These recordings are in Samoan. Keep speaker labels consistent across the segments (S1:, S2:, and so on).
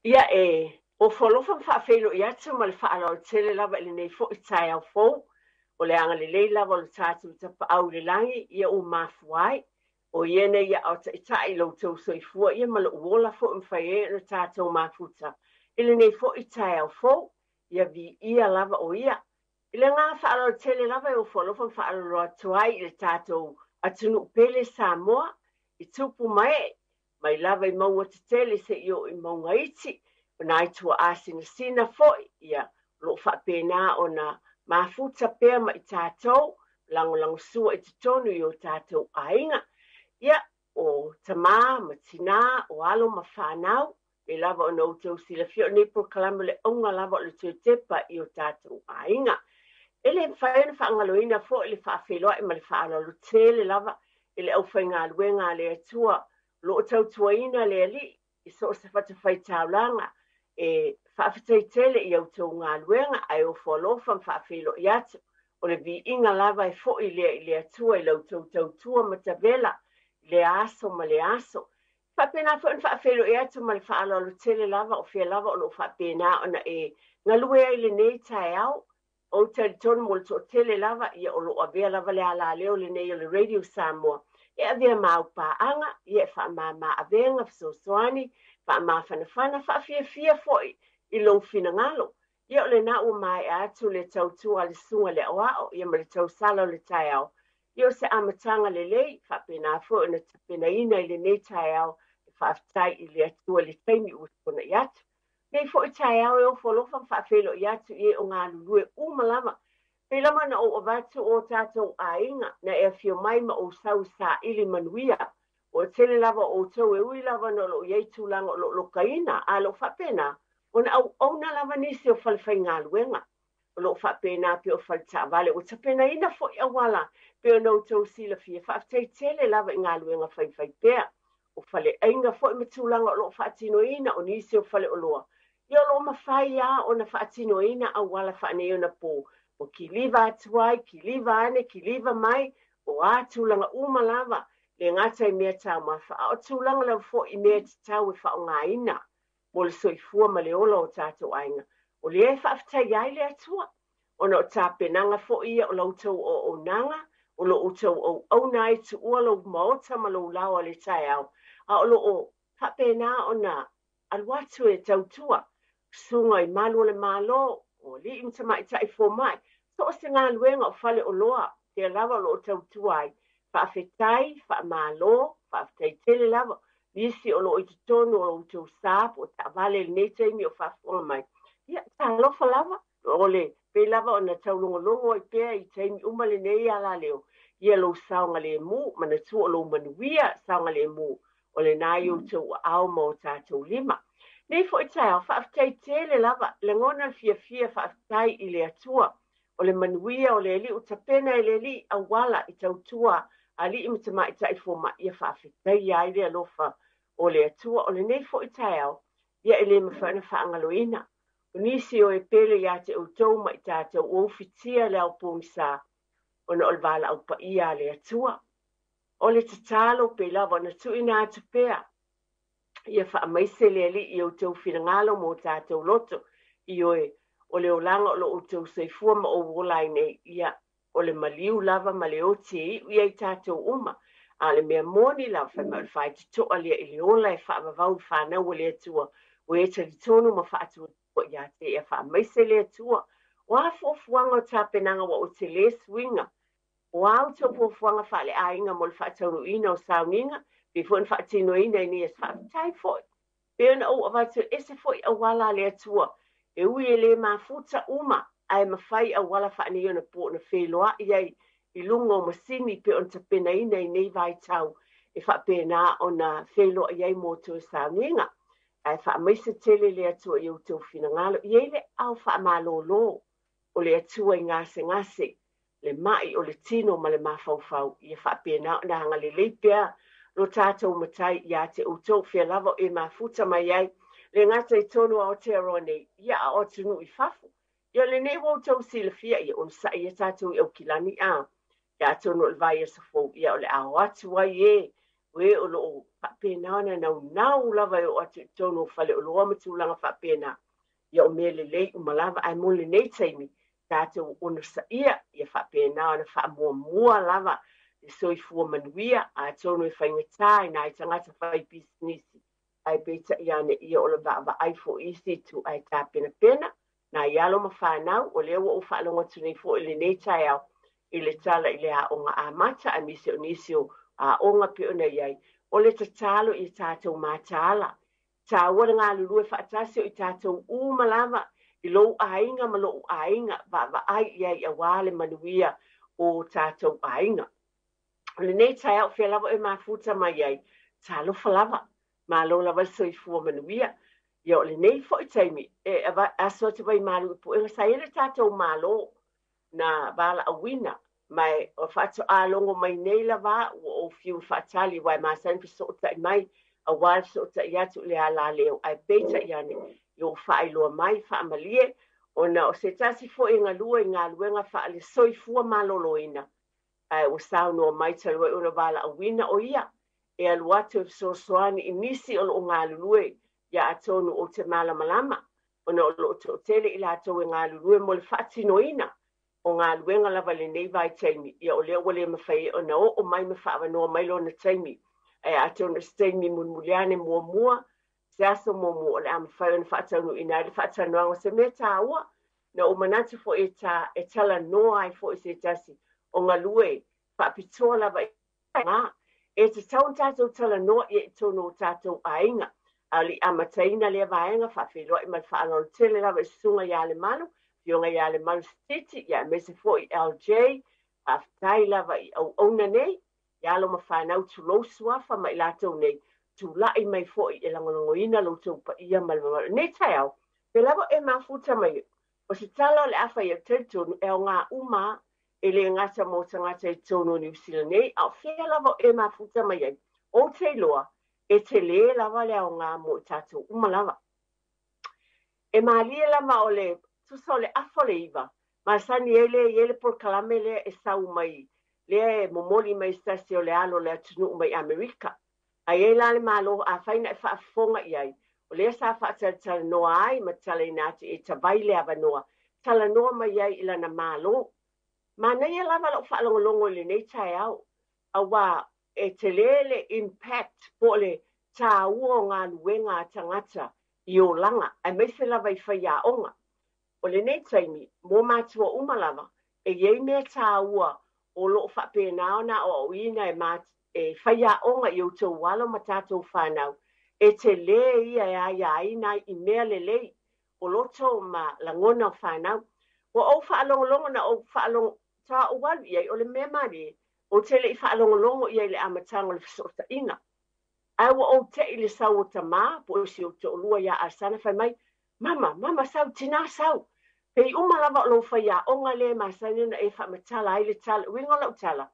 S1: Ia, e ofo alofa ma faafeiloai atu ma le faaaloalo tele lava i lenei foi taeao fou. O le agalelei lava o le tatou Tapaau i le lagi, ia ua mafua ai. O ia nei aao taitai i lo outou soifua ia ma lou ola foi ua mafai ai ona tatou mafuta i lenei foi taeao fou. Ia viia lava o ia. I le agaga faaaloalo tele lava e ofo alofa ma faaaloalo atu ai i le tatou atunuu pele Samoa i tupu ma ee, mai lava i mauga tetele seia oo i mauga iti, o nai tuaa sinasina foi, ia, o lo o faapena ona mafuta pea ma i tatou, lagolagosua i totonu i o tatou aiga. Ia, o tama ma tinā, o alo ma fanau, pei lava ona outou silafia o lenei polokalame o le auga lava o le toe tepa i o tatou aiga. E le mafai ona faagaloina foi le faafeiloai ma le faaaloalo tele lava i le aufaigaluega a le Atua o lo o tautuaina le Alii i so o se fatafaitaulaga. E faafetai tele i a outou galuega ae ofo alofa ma faafeiloai atu. O le viiga lava e foi lea i le Atua i la outou tautua matavela i lea aso ma lea aso. E faapena foi ona faafeiloai atu ma le faaaloalo tele lava o fea lava o lo o faapena ona e galue ai i lenei taeao. Ou te talitonu mo le toatele lava, ia o lo o avea lava le alaleo lenei o le Radio Samoa e avea ma aupaaga, ia e faamama avega, fesoasoani, faamafanafana, faafiafia foi i lou finagalo. Ia o lena ua maea atu le tautua a le susuga i le aoao ia ma le tausala o le taeao. Ia o se amataga lelei, faapena foi ona tapenaina i lenei taeao e faafetai i le Atua i le taimi ua tuanai atu. Nei foi taeao e ofo alofa ma faafeiloai atu i e o galulue uma lava. Pei lava ona ou avatu o tatou aiga na e afio mai ma ou sau saili manuia. Ua tele lava o outou e ui lava ona o lo o i ai tulaga o lo o lokaina, a o lo o faapena ona auauna lava nisi o falefaigaluega. O lo o faapena pei o faletaavale ua tapenaina foi auala pei ona outou silafia. Faafetai tele lava i galuega faifaipea. O faleaiga foi ma tulaga o lo o faatinoina o nisi o faleoloa, ia o lo o mafai lava ona faatinoina auala faaneionapo ua kiliva atu ai, kiliva ane, kiliva mai, o a tulaga uma lava, le gata i mea taumafa, a o tulaga lava foi i mea e tatau e faaaogaina mo le soifua ma le ola o tatou aiga. O lea e faafetaia ai le Atua, ona o tapenaga foi ia o la outou auaunaga, o lo outou auauna ai tuua lou maota ma lou laoa i le taeao, a o lo o faapena ona alu atu e tautua susuga i malu o le Malo, o alii ma tamaitai fomai, so o se galuega o faleoloa, lea lava o lo o tautua ai. Faafetai, faamalo, faafetai tele lava nisi o lo o i totonu o outou sa po o taavale i lenei taimi o faafofoga mai. Ia, talofa lava, o le pei lava ona taulogologo ai pea i taimi uma lenei alaleo, ia lou saogalemu, manatua o lou manuia saogalemu, o lena i outou aao ma o tatou lima. Nei foi taeao, faafetai tele lava, lagona le fiafia faafetai i le Atua, o le manuia o le Alii ua tapena e le Alii auala i tautua alii ma tamaitai fomai, ia faafetaia ai le alofa o le Atua. O lenei foi taeao, ia e le mafai ona faagaloina, o nisi o e pele ia te outou ma i tatou ua ufitia le ao pogisa ona o le valaau paia a le Atua. O le tatalo pei lava ona tuuina atu pea, ia faamaise le Alii i outou finagalo ma o tatou loto, ioe, o le olaga o lo outou soifua ma ou ola ai nei, ia, o le maliu lava ma le oti e iu i ai tatou uma. A o le mea moni lava, fai mai o le faitotoa lea i le ola e faavavau i fanau a le Atua, ua e talitonu ma faatuatua ia te ia faamaise le Atua. O a fuafuaga o tapenaga ua ou tele suiga, o a outou fuafuaga faaleaiga mo le faataunuuina o sauniga, pei foi ona faatinoina i nei aso. Faafetai foi. Pei ona ou avatu e ese foi auala a le Atua, e ui e le mafuta uma, ae mafai auala faaneionapo ona feiloai ai i luga o masini pei ona tapenaina i nei vaitau e faapena ona feiloai ai mo toe sauniga. Ae faamaise tele le Atua i outou finagalo. I ai le ao faamalolo o le Atua i gasegase, le mai o le tino ma le mafaufau, ia faapena ona agalelei pea lo tatou Matai ia te outou, fea lava o e mafuta mai ai, le gata i totonu o Aotearoa nei, ia a o atunuu i fafo. Ia o lenei ua outou silafia, ia onosai ia tatou i Aukilani a, ia atonu o le vaiaso fou, ia o le a o atu ai e O e o loo faapena ona naunau lava e oo atu i totonu o faleoloa ma tulaga faapena. Ia o mea lelei uma lava, ae mo lenei taimi tatou onosaia ia faapena ona faamuamua lava le soifua manuia, atonu e faigata i nai tagata faipisinisi, ae peitai ane ia o le vaavaai foi i isi itu ae tapenapena nai alo ma fanau. O lea ua ou faalogo atu nei foi i lenei taeao i le tala i le aoga amata aemaise o nisi o aoga pei ona i ai. O le tatalo ia tatou mataala, taua le galulue faatasi o i tatou uma lava i lou aiga ma lou aiga, vaavaai i ai aua le manuia o tatou aiga. O lenei taeao fea lava e mafuta mai ai, talofa lava, malo lava le soifua manuia. Ia o lenei foi taimi e aso atu vai malu i puega sa i ai le tatou Malo na valaauina, ma o faatoa logo mai nei lava ua ou fiu faatali aua e masani fesootai mai aua le fesootai atu i le alaleo, ae peitai ane i ou faailoa mai faamalie ona o se tasi foi e galue i galuega faale soifua maloloina, ae ua saunoa mai talu ai ona valaauina o ia e alu atu e fesoasoani i nisi o loo galulue. Ia atonu ou te malamalama ona o loo toatele i latou e galulue mo le faatinoina o galuega lava i lenei vaitaimi. Ia o lea ua le mafai ona oo mai ma faaavanoa mai lona taimi, ae atonu o se taimi mulimuli ane muamua, se aso muamua o le a mafai ona faataunuuina ai le faatalanoaga. O se mea taua na ou manatu foi e talanoa ai foi se tasi o galue faapitoa lava i ga e tatau ona tatou talanoa ia i totonu o tatou aiga. A o le i amataina lea vaega, faafeiloai ma le faaaloalo tele lava i susuga ia Lemalu, afioga ia Lemalu Sititi, ia aemaise foi LJ. Faafetai lava i auauna nei, i alo ma fanau, tulou suafa ma i latou nei, tulai mai foi e lagolagoina lo outou paia ma le mamalu. Nei taeao, pe lava e mafuta mai, o se tala o le a fai atu, talitonu e aoga uma, e le gata mo tagata i totonu o Niu Sila nei, a o fea lava o e mafuta mai ai. Ou te iloa, e tele lava le aoga mo i tatou uma lava. E malie lava o le tusa o le 8:30, masani ai le i ai le polokalame lea e sau mai, lea e momoli mai se tasi o le alo o le atunuu mai Amerika. Ae ai la le Malo, afai na e faafofoga i ai, o lea sa faatalatalanoa ai ma talaina atu e tavai le avanoa, talanoa mai ai i lana Malo. Manaia lava lau faalogologo i lenei taeao, aua e tele le impact po o le taua o galuega a tagata i olaga, aemaise lava i faiaoga. O lenei taimi, mo matua uma lava, e i ai mea taua o loo faapena ona aoaoina e faiaoga i outou alo ma tatou fanau, e tele ia e aiaina ai i mea lelei o loto ma lagona o fanau. Ua ou faalogologo na ou faalogo ta ou alu i ai, o le mea malie, ou te le i faalogologo i ai i le amataga o le fesootaiga. Ae ua ou tei le sau o tamā, po o si ou toalua ia Alesana, fai mai, "Mama, mama sau, tinā sau. Pei uma lava o lou faiaoga lea e masani ona e faamatala ai le tala." Uiga o lau tala,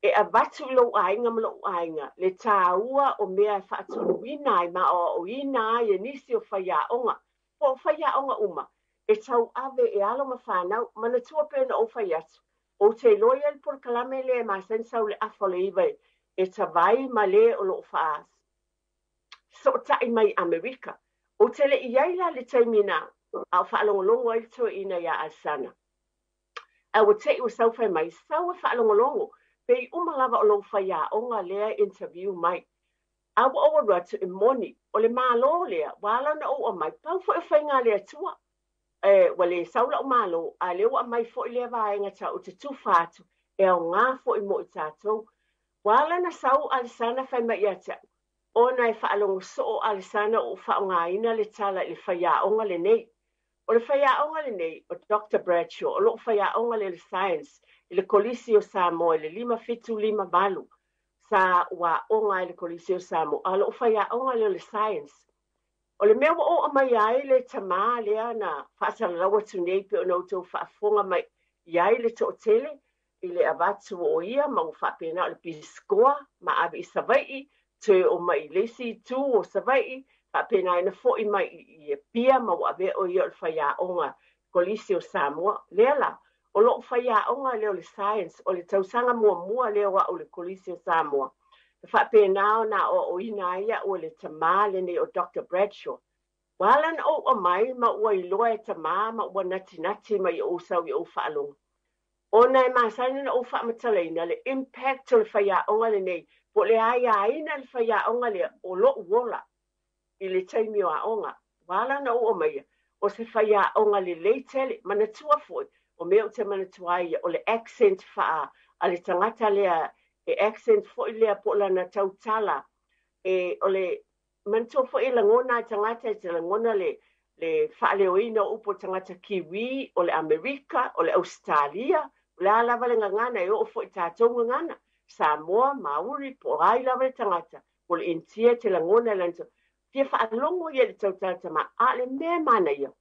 S1: e avatu i lou aiga ma lou aiga le taua o mea e faatonuina ai ma aoaoina ai e nisi o faiaoga, po o faiaoga uma, e tauave e alo ma fanau. Manatua pei ona ou fai atu, ou te iloa i ai le polokalame lea e masani sau i le 8:30 e tavai ma le o loo faasootai mai Amerika. Ou te le i ai la le taimi na a o faalogologo ai le toeaina ia Alesana. Ae ua te i ua sau fai mai, sau e faalogologo, pei uma lava o lou faiaoga lea e interview mai. A ua ou alu atu e moni, o le Malo lea, ua ala ona ou aumai, pau foi o faiga a le Atua. E, ua le sau lau Malo, a lea ua aumai foi lea vaega tau ou te tufa atu, e aoga foi mo i tatou. Ua ala ona sau Alesana fai mai ia te au, ona e faalogo soo Alesana o ou faaaogaina le tala i le faiaoga lenei. O le faiaoga lenei, o Dr. Bradshaw, o loo faiaoga lea i le Science i le Kolisi o Samoa i le 5758 sa ua aoga ai le Kolisi o Samoa, a o loo faiaoga lea o le Science. O le mea ua ou aumaia ai le tamā lea na faasalalau atu nei pei ona outou faafofoga mai i ai le toatele i le avatu o ia ma ua faapena o le pisikoa ma ave i Savaii, toe oo mai i le isi itu o Savaii, faapena ai ona foi mai i Apia ma ua avea o ia o le faiaoga Kolisi o Samoa. Lea la, o loo faiaoga lea o le Science, o le tausaga muamua lea o au i le Kolisi o Samoa. Na faapena ona aoaoina ai au e le tamā lenei o Doctor Bradshaw. Ua ala ona ou aumai ma ua iloa e tamā ma ua natinati mai i ou sau i ou faalogo. Ona e masani ona ou faamatalaina le impact o le faiaoga lenei po o le aiaina e le faiaoga lea o lo'u ola i le taimi o aoga. Ua ala ona ou aumaia o se faiaoga lelei tele. Manatua foi, o mea ou te manatua ai ia, o le accent faa a le tagata lea, e accent foi lea po o lana tautala e, o le manatua foi e lagona a tagata e te lagona le le faaleoina o upu o tagata Kiwi, o le Amerika, o le Ausetalia, o le a lava le gagana e oo foi i tatou gagana, Samoa, Maori, po o ai lava le tagata, po o le Initia e te lagona i lana fia faalogo ia i le tautala tama, a o le mea e manaia,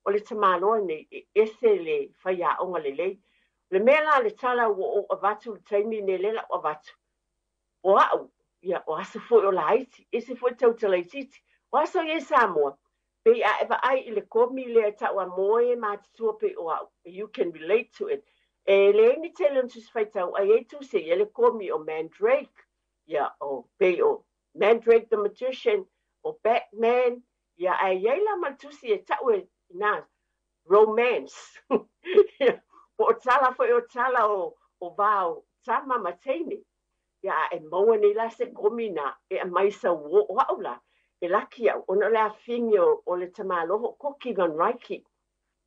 S1: o le tamaloa lenei e ese le faiaoga lelei. O le mea la le tala ua ou avatu i le taimi lenei lea la ua avatu, o au, ia, o aso foi o laiti, ese foi tautala itiiti. O aso ia i Samoa, pei a e vaai i le komi lea e tau a moe matutua pei o au, you can relate to it. E leai ni tele o ni tusi faitau, a i ai tusi e i ai le komi o Mandrake, ia, o pei o Mandrake the Magician, o Batman, ia, ae i ai la ma le tusi e tau e na romance. Ia, po o tala foi o tala o, o vao tama ma teine. Ia, a e maua nei la se komi na e aumai sau uo, o au la, e laki au, ona o le afine o, o le tamaloa hoʻokoki Van Ryke,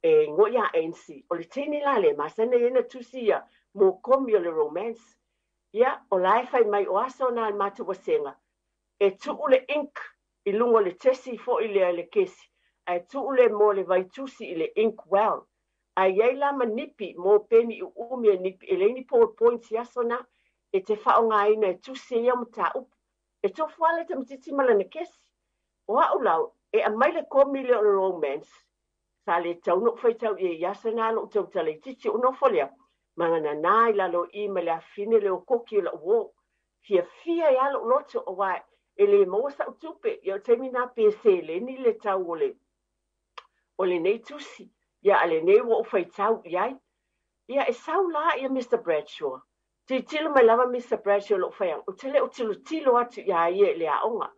S1: e igoa iā Ansi, o le teine la lea, masani ai na tusi ia mo komi o le romance. Ia, o la e fai mai o aso na le matou vasega, e tuu le ink i luga o le tesi foi lea i le kesi, ae tuu le mo le vaitusi i le ink well. Ae i ai la ma nipi, mo peni uumi e nipi, e leai ni ball points i aso na, e te faaaogaina e tusi ai ia mataupu. E tofu lava le tamaitiiti ma lana kesi. O au la, e aumai le komi lea o le romance, Sa le tatau ona ou faitau i ai i aso na lo'u tautala itiiti ou nofo lea ma gananā i lalo i i ma le afafine lea o Koki o la'u uō. Fiafia ai lava lo'u loto auā e le maua sa'u tupe. Ia o le taimi lena pe seleni le tau o le o lenei tusi. Ia a lenei ua ou faitau i ai. Ia e sau la ia Mister Bradshaw. Tilotilo mai lava Mister Bradshaw i lo'u faiaoga, ou te le o tilotilo atu iā ia i le aoga.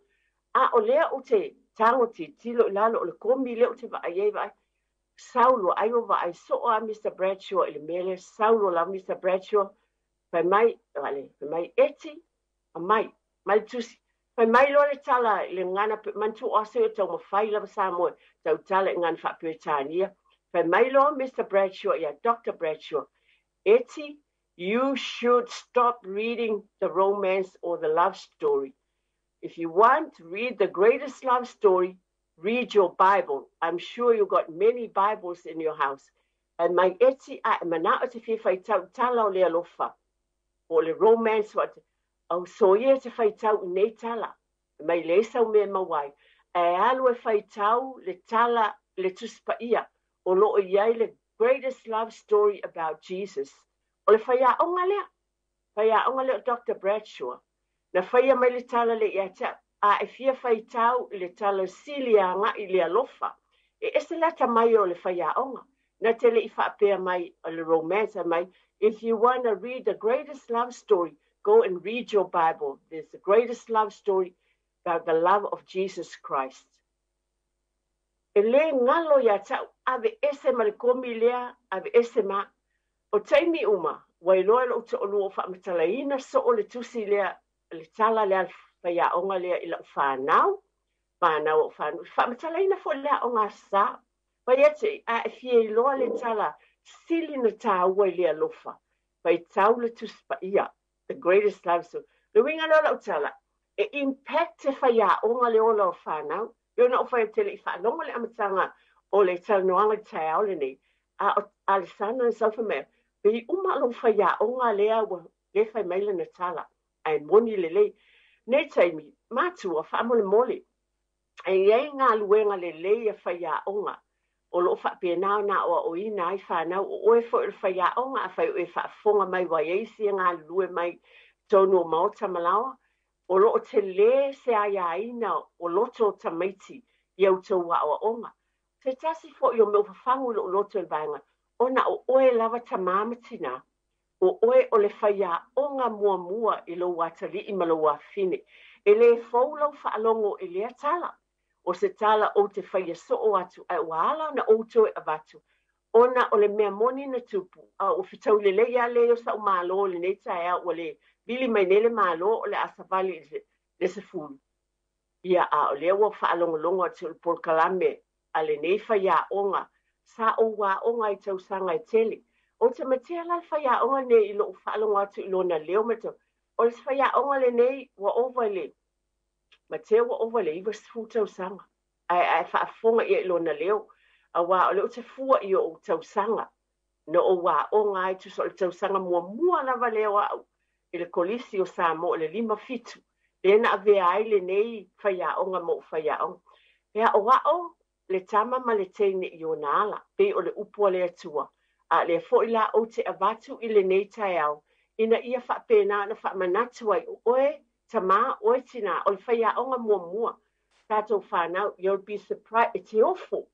S1: A o lea ou te tago tilotilo i lalo o le komi lea ou te vaai ai, vaai, sau loa, ai ua vaai soo lava Mister Bradshaw i le mea lea, sau loa lava Mister Bradshaw, fai mai, fai mai, Eti, aumai, aumai le tusi. Fai mai loa le tala i le gagana, manatua o aso ia o taumafai lava Samoa e tautala i gagana faa-Peretania. Fai mai loa Mister Bradshaw ia Doctor Bradshaw, Eti, you should stop reading the romance or the love story. If you want to read the greatest love story, read your Bible. I'm sure you got many Bibles in your house. Fai mai, Eti, a e manao e te fia faitau i tala o le alofa, po o le romance, what, au soia e te faitau i nei tala. Fai mai, leai sau mea e maua ai. Ae alu e faitau le tala, le Tusi Paia, o lo o i ai le greatest love story about Jesus. O le faiaoga lea, faiaoga lea o Doctor Bradshaw, na faia mai le tala lea ia te au, a e fia faitau i le tala sili e agai i le alofa, e ese le atamai o le faiaoga, na te le i faapea mai o le romance, fai mai, If you wanna read the greatest love story, go and read your Bible, there's the greatest love story about the love of Jesus Christ. E le galo ia te au, aveese ma le komi lea, aveese ma. O taimi uma, ua iloa e lo'u to'alua o faamatalaina soo le tusi lea, le tala lea a le faiaoga lea i la'u fanau, fanau o fanau, faamatalaina foi le aoga Aso Sa. Fai atu i, a e fia iloa le tala sili na tāua i le alofa, faitau le Tusi Paia, the greatest love story. Le uiga lea o lau tala, e impact e faiaoga le ola o fanau. E ona ou fai atu e le i faalogo le amataga o le talanoaga i le taeao lenei, a o Alesana na sau fai mai, pei uma lou faiaoga lea ua le fai mai lana tala, ae moni lelei. Nei taimi, matua, faamolemole, e i ai galuega lelei a faiaoga o lo o faapena ona aoaoina ai fanau. O oe foi o le faiaoga, afai o e faafofoga mai ua i ai isi e galulue mai i totonu o maota ma laoa, o lo o tele se aiaina o loto o tamaiti i a outou aoaoga. Se tasi foi o mea ua fafagu i lou loto i le vaega, ona o oe lava tamā ma tinā. O oe o le faiaoga muamua i lou atalii ma lou afafine. E lē fou lau faalogo i lea tala. O se tala ou te faia soo atu ae ua ala ona ou toe avatu, ona o le mea moni na tupu, a ua fetaui lelei lava lea o sa'u malo i lenei taeao, ua le vili mai nei le Malo o le a savali i le 10. Ia, a o lea ua faalogologo atu i le polokalame a lenei faiaoga sa ou aoga i tausaga e tele. Ou te matea la le faiaoga lenei i lou faalogo atu i lona leo ma le o le faiaoga lenei ua ova i le matea ua ova i le 90 tausaga. Ae faafofoga ia i lona leo, auā o lea ou te fua i ou tausaga na ou aoga ai, tusa o le tausaga muamua lava lea o au i le Kolisi o Samoa i le 57, lea na avea ai lenei faiaoga ma ou faiaoga. E aoao le tama ma le teine i ona ala, pei o le upu a le Atua, a o lea foi la ou te avatu i lenei taeao, ina ia faapena ona faamanatu ai, o oe tamā, oe tinā, o le faiaoga muamua, tatou fanau, you'll be surprised, e te ofo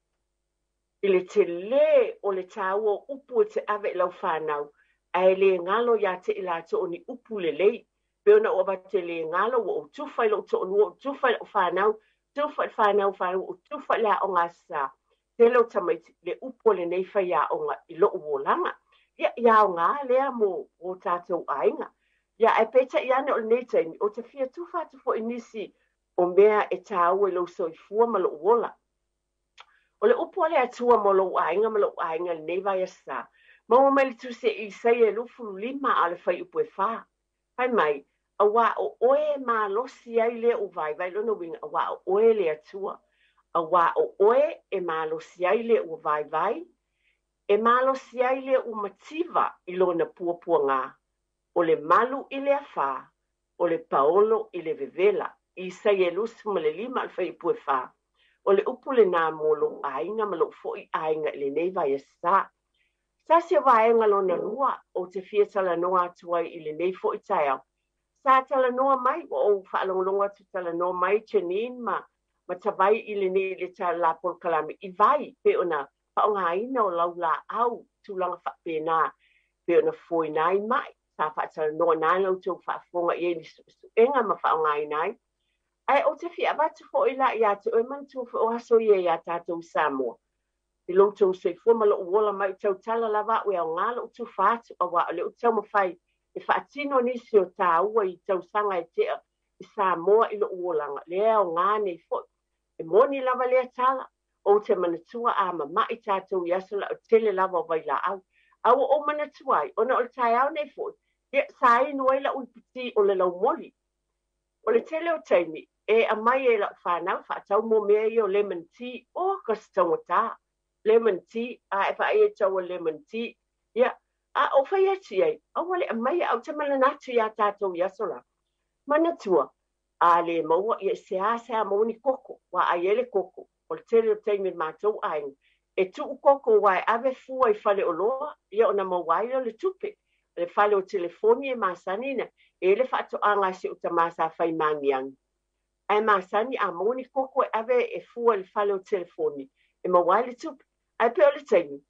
S1: i le telē o le tāua o upu e te ave i lau fanau, ae le galo iā te i latou o ni upu lelei. Pei ona ou avatu e le galo, ua ou tufa i lou toalua, ua tufa i lau fanau, tufa i le fanau fanau, ua ou tufa i le aoga Aso Sa. Tele o tamaiti, le upu a lenei faiaoga i lou olaga. Ia, ia aoga lea mo o tatou aiga. Ia, ae peitai ane o lenei taimi, ou te fia tufa atu foi i nisi o mea e tāua i lou soifua ma lou ola. O le upu a le Atua mo lou aiga ma lou aiga i lenei vaiaso sa, maua mai le tusi e Isaia e 25 a o le fuaiupu e 4. Fai mai, Auā o oe e malosi ai le ua vaivai, lona uiga, auā o oe le Atua. Auā o oe e malosi ai le ua vaivai, e malosi ai le ua mativa i lona puapuagā, o le malu i le afā, o le paolo i le vevela. Isaia 25 a o le fuaiupu e 4. O le upu lenā mo lou aiga ma lou foi aiga i lenei vaiaso sa. Tasi o vaega lona lua ou te fia talanoa atu ai i lenei foi taeao. Sa talanoa mai, ua ou faalogologo atu talanoa mai Janine ma Matavai i lenei i le la polokalame i vai pei ona faaaogaina o laulaau tulaga faapena pei ona fofoina ai mai. Sa faatalanoa na la outou faafofoga i ai i ni suesuega ma faaaogaina ai. Ae ou te fia avatu foi la ia te oe manatua foi o aso ia iā tatou i Samoa i lo outou soifua ma lou ola mai, tautala lava au e aoga lou tufa atu, auā o lea ou te taumafai e faatino nisi o tāua i tausaga e tea i Samoa i lou olaga, lea e aoga nei foi. E moni lava lea tala, ou te manatua a mama'i tatou i aso lautele lava o vailaau. A ua ou manatua ai, ona o le taeao nei foi, ia, sa inu ai la'u ipu ti o le laumoli. O le tele o taimi, e aumai e lau fanau faatau mo mea ia o lemon tea, oka se taugata, lemon tea, a e vaai e tau o lemon tea, ia, a ou fai atu i ai, aua le aumaia, ae ou te manatu iā tatou i aso la. Manatua, a le maua, ia, e seāseā maua ni koko, ua ai ai le koko, o le tele o taimi i le matou aiga, e tuu koko aua e ave fua i faleoloa, ia ona maua ai lea o le tupe. O le fale o telefoni e masani na, e i ai le faatoaga a si ou tamā sa fai magiagi. Ae masani a maua ni koko e ave e fua i le fale o telefoni e maua ai le tupe. Ae pei o le taimi,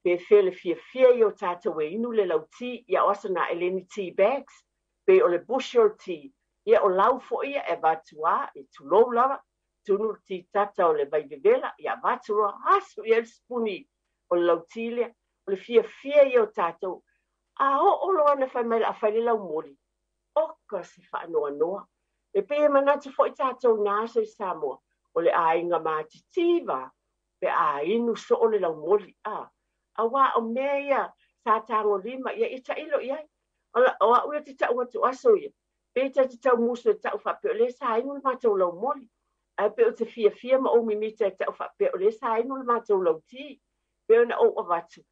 S1: pe fea le fiafia ia o tatou e inu le lauti, ia o aso na e le ni tea bags, pe o le bushel tea, ia o lau foi ia e avatu a, e tulou lava, tunu le ti tata o le vai vevela, ia avatu loa, asu i ai le sipuni o le lauti lea. O le fiafia ia o tatou. A oo loa na fai mai o le a fai le laumoli, oka se faanoanoa. E pei e manatu foi tatou i na aso i Samoa, o le aiga matitiva pe a inu soo le laumoli, a. Auā o mea ia sa tagolima, ia, ia tailo i ai. O au ia te tau atu aso ia, pe ta te tau musu e tau faapea o lea sa inu le matou laumoli. Ae pei ou te fiafia ma ou mimita e tau faapea o lea sa inu le matou lauti. Pei ona ou avatu,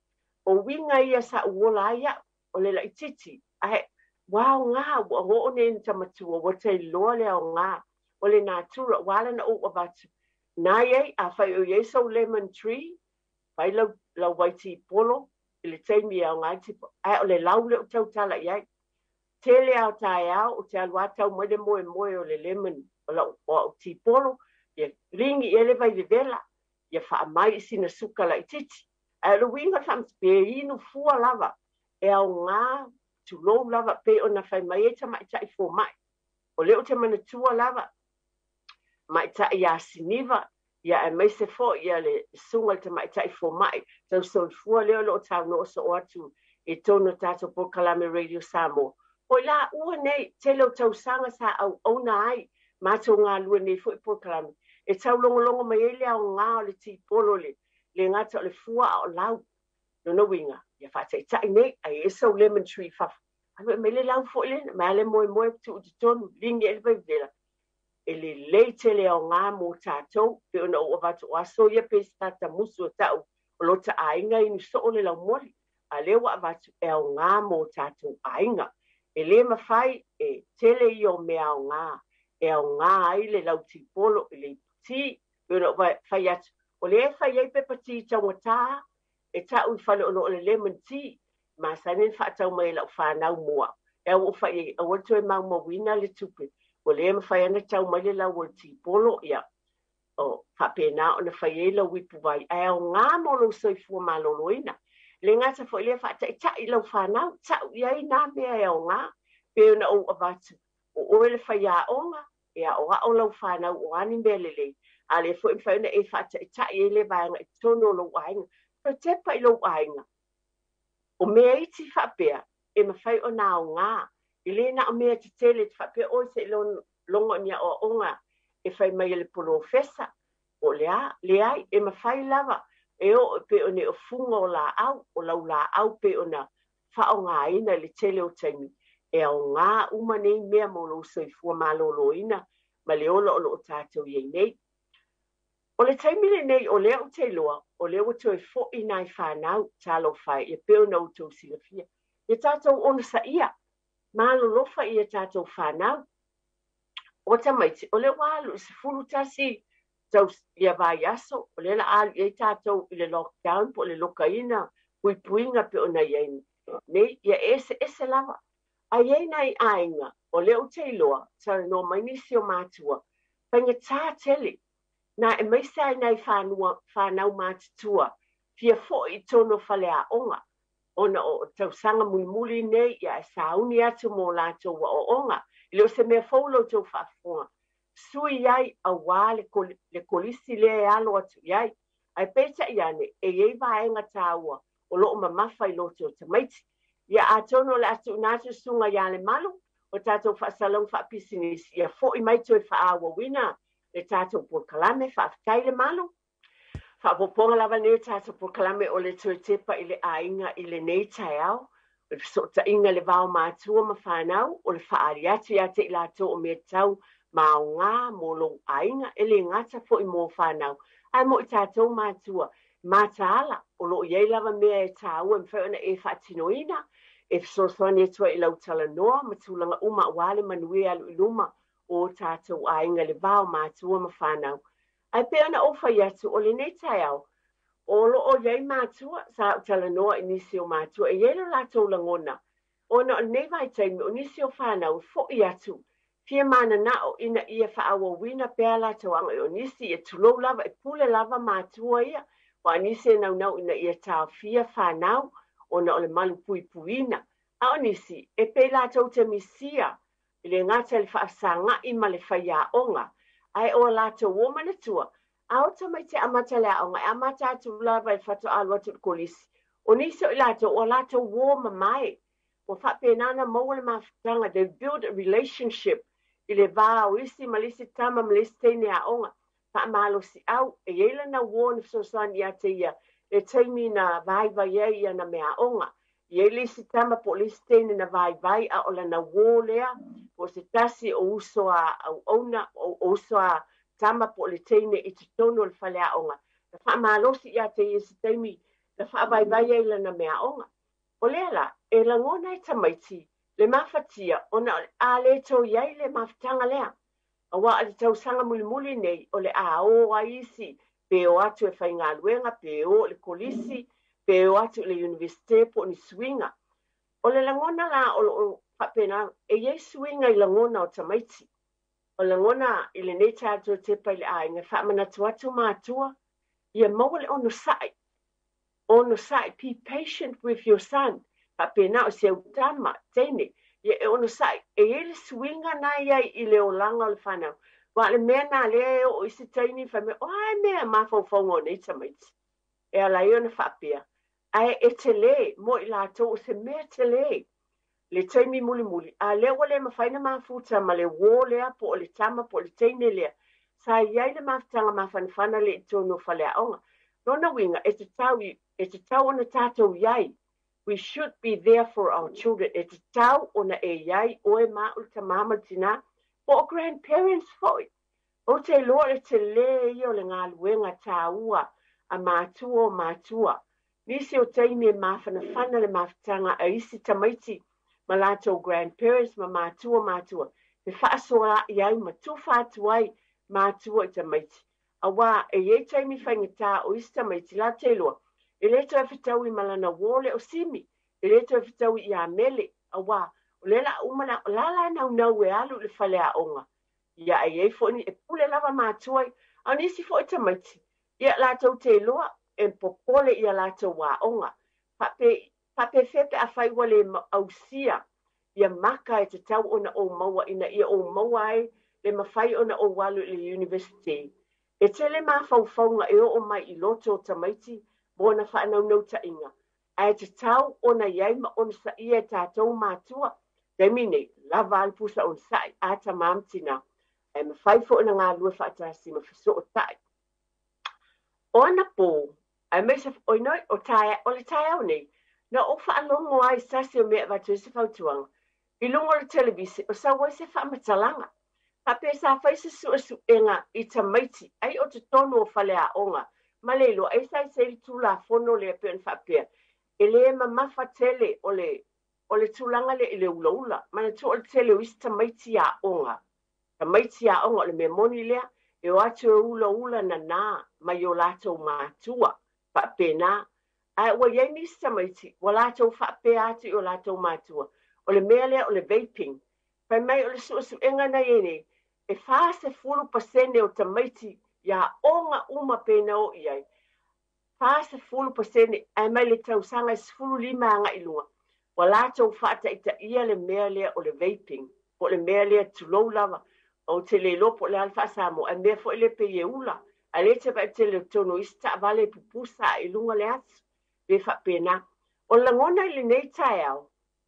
S1: o uiga ia sa ou ola ai au, o le laitiiti, ae ua aoga, ua oo nei ina ta matua, ua ta iloa le aoga o le natura, ua ala ona ou avatu. Na i ai, afai o i ai sou lemon tree, fai lau, lau vai ti polo i le taimi e aoga ai le ti polo, ae o le lau lea ou tautala i ai. Tele lava o taeao ou te alu lava tau mai le moemoe o le lemon o lau o au ti polo, ia ligi i ai le vai vevela, ia faamai i sina suka laitiiti. Ae o le uiga o le faamatalaga, pe inu fua lava E aoga, tulou lava, pei ona fai mai ai tamaitai fomai. O lea ou te manatua lava tamaitai ia Siniva, ia aemaise foi ia le susuga i le tamaitai fomai tausoifua lea o lo o saunoa soo atu i totonu o tatou polokalame Radio Samoa. O i laua nei, tele o tausaga sa auauna ai matou galue nei foi polokalame, e taulogologo mai ai le aoga o le tipolo le le gata o le fua a o lau. Lona uiga, ia faataitai nei, ai e sou lemon tree i fafo. Alu e mai le lau foi lena, mai le moemoe tuu i totonu, ligi ai le vaivela. E lelei tele aoga mo tatou, pe ona ou avatu o aso ia pe se tata musu o tau o lota aiga inu soo le laumoli. A lea ua avatu e aoga mo tatou aiga. E le mafai e tele ia o mea aoga, e aoga ai le lau tipolo i le iputi, pe ona ou fai atu, o lea e fai ai pepa ti taugata, e tau i fale o lo o le lemon tea, masani ona faatau mai e lau fanau mua. E au ou fai ai, aua le toe maumauina le tupe, ua le mafai ona tau mai le lau o le tipolo, ia, o faapena ona fai ai lau ipuvai, ae aoga mo lou soifua maloloina. E le gata foi lea faataitai lau fanau, tau i ai nā mea e aoga, pe ona ou avatu, o oe le faiaoga, e aoao lau fanau o a ni mea lelei, a lea foi e mafai ona e faataitai ai le vaega i totonu o lou aiga. Toe tepa i lou aiga. O mea iti faapea, e mafai ona aoga, e le na o mea tetele te faapea oi se i logo ni aoaoga e fai mai e le polofesa, po o le a, leai, e mafai lava e oo pei ona o fuga o laau, o laulaau pei ona faaaogaina i le tele o taimi, e aoga uma nei mea mo lou soifua maloloina ma le ola o lo o tatou i ai nei. O le taimi lenei o lea ou te iloa, o lea ua toe foi nai fanau, talofa e, ia pei ona outou silafia, ia tatou onosaia, malolofa i a tatou fanau. O tamaiti, o lea ua alu i 11 tau ia vaiaso, o lea la alu i ai tatou i le lockdown po o le lokaina puipuiga pei ona i ai nei, ia eseese lava. Ae i ai nai aiga, o lea ou te iloa, talanoa mai nisi o matua, faigata tele, na aemaise ai nai fanua, fanau matutua, fia foi i totonu o faleaoga, ona o tausaga mulimuli nei, ia e sauni atu mo latou aoaoga. E le o se mea fou lo outou faafofoga, sui ai auā le, le kolisi lea e alo atu i ai. Ae peitai ane, e i ai vaega taua o lo o mamafa i loto o tamaiti. Ia atonu o le a tuuina atu le susuga ia Lemalu o tatou faasalauga faapisinisi, ia foi mai toe faaauauina le tatou polokalame. Faafetai Lemalu. Faaopoopoga lava lenei o tatou polokalame o le toe tepa i le aiga i lenei taeao, o le fesootaiga i le va o matua ma fanau, o le faaali atu ia te i latou o mea tatau ma aoga mo lou aiga, e le gata foi mo fanau, ae mo i tatou matua mataala, o lo o i ai lava mea e taua e mafai ona e faatinoina, e fesoasoani atu ai i lau talanoa ma tulaga uma aua le manuia e alu i luma o tatou aiga i le va o matua ma fanau. Ae pei ona ou fai atu, o lenei taeao, o lo o i ai matua, sa ou talanoa i nisi o matua, e i ai lo latou lagona, ona o lenei vaitaimi, o nisi o fanau e foi atu, fia mananao ina ia faaauauina pea latou aoga, o nisi e tulou lava, e pule lava matua ia, aua o nisi e naunau ina ia taofia fanau, ona o le malupuipuiina. A o nisi, e pei latou te misia e le gata i le faafesagai ma le faiaoga, ae o a latou uo manatua, a o tamaiti e amata le aoga, e amata atu lava i le faatoa alu atu i le kolisi. O nisi o i latou, o a latou uo mamae, ua faapena ona maua le mafutaga, they build a relationship i le va o isi ma le isi tama ma le isi teine aoga, faamalosiau, e i ai lana uo na fesoasoani ia te ia le taimi na vaivai ai ia na meaaoga. E i ai le isi tama po o le isi teine na vaivai a o lana uō lea, po o se tasi o uso a auauna, o uso a tama po o le teine i totonu o le faleaoga, na faamalosi ia te ia i se taimi na faavaivai ai lana meaaoga. O lea la, e lagona e tamaiti le mafatia ona o le a le toe i ai le mafutaga lea. Aua o le tausaga mulimuli nei o le a o ai isi pe o atu e faigaluega, pe o i le kolisi, pe o atu i le Iunivesite po o ni suiga. O le lagona la o lo o faapena, e i ai suiga i lagona o tamaiti. O lagona i lenei taeao toe tepa i le aiga, e faamanatu atu matua, ia maua le onosai, onosai, be patient with your son. Faapena o si au tama, teine, ia e onosai, e i ai le suiga na i ai i le olaga o le fanau. Aua o le mea lena lea e oo i se taimi fai mai, o a mea mafaufauga o nei tamaiti? E ala ai ona faapea, ae e tele mo i latou o se mea tele le taimi mulimuli, a lea ua le mafai ona mafuta ma le uō lea po o le tama po o le teine lea sa i ai le mafutaga mafanafana lea i totonu o faleaoga. Lona uiga, e tatau, e tatau ona tatou i ai. We should be there for our children. E tatau ona e i ai oe ma au le tamā ma le tinā, po o grandparents foi. Ou te iloa o le tele ia o le galuega taua a matua o matua. Nisi o taimi e mafanafana le mafutaga a isi tamaiti ma latou grandparents ma matua o matua e faasoaai ai ma tufa atu ai matua i tamaiti. Aua e i ai taimi faigata o isi tamaiti latou te iloa e le toe fetaui ma lana uo lea o Simi, e le toe fetaui ia Mele, aua o lea la uma la, o la la e naunau e alu i le faleaoga. Ia ae i ai foi ni, e pule lava matua, a o nisi foi tamaiti, ia latou te iloa e popole i a latou aoga. Faapei, faapefea pe afai ua le ausia ia maka e tatau ona ou maua ina ia ou maua ai le mafai ona ou alu i le university. E tele mafaufauga e oo mai i loto o tamaiti mo ona faanaunautaiga, ae tatau ona i ai ma onosaia e tatou matua. Taimi nei, lava a le pusa onosai a tamā ma tinā, ae mafai foi ona galulue faatasi ma fesootai. O anapo, aemaise oi noi, o taea, o le taeao nei, na ou faalogo ai i se tasi o mea e avatu ai se fautuaga, i luga o le televise, o sau ai se faamatalaga, faapea sa fai se suesuega i tamaiti ai o totonu o faleaoga ma le iloa ai sa i ai le Tulafono lea pei ona faapea, e le mamafa tele o le o le tulaga lea i le ulaula. Manatua o le tele o isi tamaiti aoga, tamaiti aoga o le mea moni lea, e o atu e ulaula nana mai o latou matua, faapena. Ae ua i ai nisi tamaiti ua latou faapea atu i o latou matua, o le mea lea o le vaping. Fai mai o le suesuega na i ai nei, e 40% o tamaiti i aoga uma pe na o i ai, 40% ae mai le tausaga e 15 agai i luga, ua latou faataitaia le mea lea o le vaping, po o le mea lea tulou lava, ou te le iloa po o le a le faa-Samoa, ae mea foi lea pei e ula, ae le te vaai tele o totonu o isi taavale e pupusa ae i luga le aso, pe faapena. O le lagona i lenei taeao,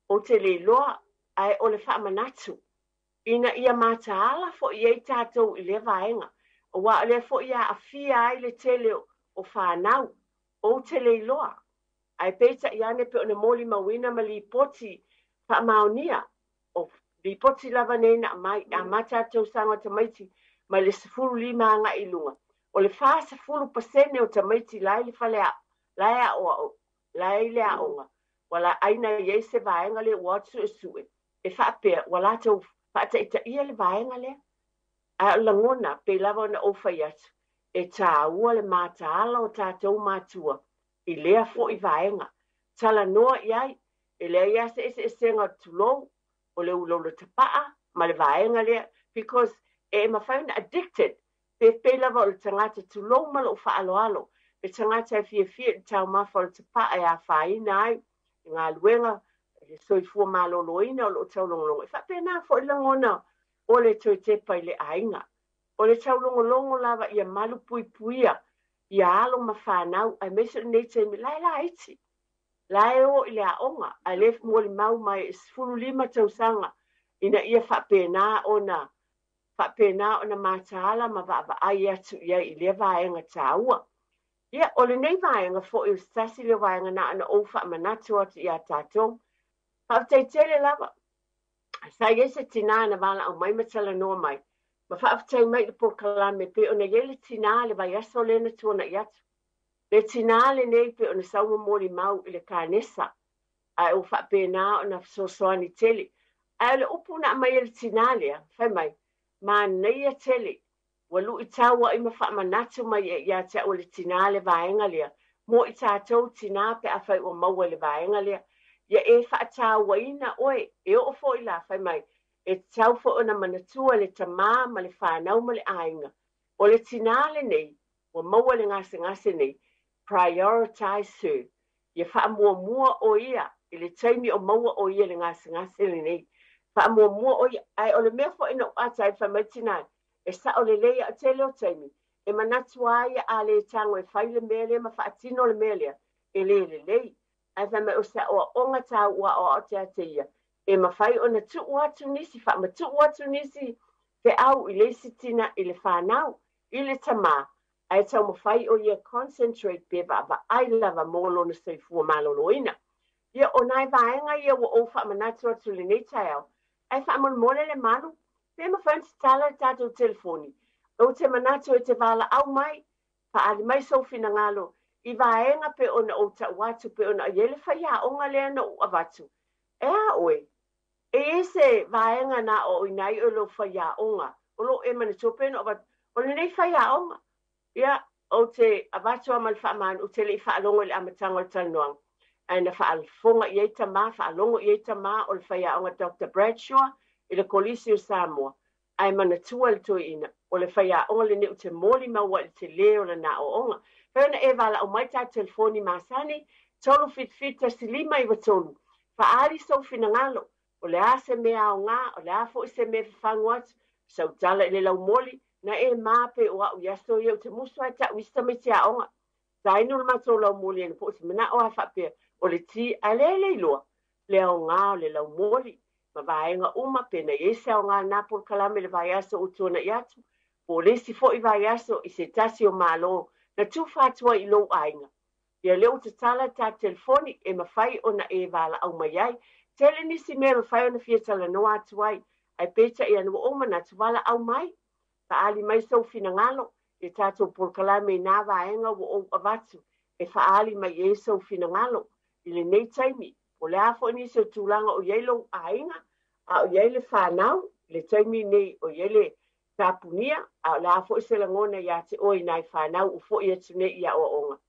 S1: ou te le iloa, ae o le faamanatu, ina ia mataala foi i ai tatou i lea vaega, aua o lea foi e aafia ai le tele o fanau, ou te le iloa. Ae peitai ane pei ona molimauina ma lipoti faamaonia, o lipoti lava nei na aumai, e amata atu tausaga o tamaiti mai le 15 agai i luga, o le 40% o tamaiti la i le fale, la e aoao, la e i le aoga, ua la ai na i ai se vaega lea ua o atu suesue, e faapea ua latou faataitaia le vaega lea. Ae o le lagona, pei lava ona ou fai atu, e taua le mataala o tatou matua i lea foi vaega. Talanoa i ai, e leai lava se eseesega o le tulou, o le ulaula tapaa ma le vaega lea, because e mafai ona addicted, pe pei lava o le tagata tulou ma lou faaaloalo, le tagata e fiafia i le taumafa o le tapaa e afaina ai i galuega, le soifua maloloina o loo taulogologo. E faapena foi le lagona o le toe tepa i le aiga. O le taulogologo lava ia malupuipuia ia alo ma fanau, aemaise o lenei taimi la e laiti, la e o i le aoga, ae le molimau mai e 15 tausaga ina ia faapena ona faapena ona mataala ma vaavaai atu i ai i lea vaega taua. Ia, o lenei vaega foi o se tasi lea o vaega na ona ou faamanatu atu iā tatou. Faafetai tele lava. Sa i ai se tinā na valaau mai ma talanoa mai, ma faafetai mai i le polokalame pei ona i ai le tinā le vaiaso lea na tuanai atu. Le tinā lenei pei ona sau ma molimau i le kanesa, ae ua faapena ona fesoasoani tele. Ae o le upu na aumai e le tinā lea, fai mai, manaia tele Ua luitau ai ma faamanatu mai ai ia te au e le tinā le vaega lea, mo i tatou tinā pe afai ua maua i le vaega lea. Ia e faatauaina oe, e oo foi la, fai mai, e tatau foi ona manatua le tamā ma le fanau ma le aiga. O le tinā lenei, ua maua le gasegase nei, prioritize her, ia faamuamua o ia i le taimi o maua o ia i le gasegase lenei. Faamuamua o ia, ae o le mea foi na ou ata ai fai mai tina, e sao lelei a o tele o taimi, e manatu lava ia a le tago e fai le mea lea ma faatino le mea lea, e le lelei. Ae fai mai o se aoaoga taua aoao te te ia, e mafai ona tuu atu nisi, faamatuu atu nisi feau i le isi tina i le fanau, i le tamā, ae taumafai o ia concentrate pe vaavaai lava mo lona soifua maloloina. Ia, o nai vaega ia ua ou faamanatu atu i lenei taeao, ae faamolemole le malu, pe mafai ona tatala le tatou telefoni. Ou te manatu e te valaau mai, faaali mai sou finagalo i vaega pe ona ou tau atu, pe ona i ai le faiaoga lea na ou avatu. E a oe? E i ai se vaega na aoaoina ai oe i lou faiaoga, o lo o e manatua pe ona avatu, o lenei faiaoga. Ia, ou te avatu lava ma le faamanu, ou te le i faalogo i le amataga o le talanoaga, ae na faafofoga i ai tama, faalogo i ai tama o le faiaoga Doctor Bradshaw i le Kolisi o Samoa, ae manatua le toeaina, o le faiaoga lenei ou te molimau ai i le tele o lana aoaoga. Fai ona e valaau mai ta telefoni masani, 377 1593, faaali sou finagalo, o le a se mea aoga, o le a foi se mea e fafagu atu, sau tala i le laumoli, na e ma pei o au i aso ia ou te musu lava e tau isi tamaiti aoga. Sa inu le matou laumoli anapo ou te manao lava faapea o le ti, ae lea e le iloa le aoga o le laumoli ma vaega uma pe na i ai se aoga na polokalame i le vaiaso ua tuanai atu, po o le isi foi vaiaso i se tasi o Malo na tufa atu ai i lou aiga. Ia lea ua tatala le ta telefoni e mafai ona e valaau mai ai. Tele nisi mea e mafai ona fia talanoa atu ai, ae peitai ane ua ou manatu valaau mai, faaali mai sou finagalo i tatou polokalame i nā vaega ua ou avatu e faaali mai i ai sou finagalo i lenei taimi. Po o le a foi nisi o tulaga o i ai lou aiga, a o i ai le fanau i le taimi lenei o i ai le tapunia, a o le a foi se lagona iā te oe i nai fanau ua foi atu nei i aoaoga.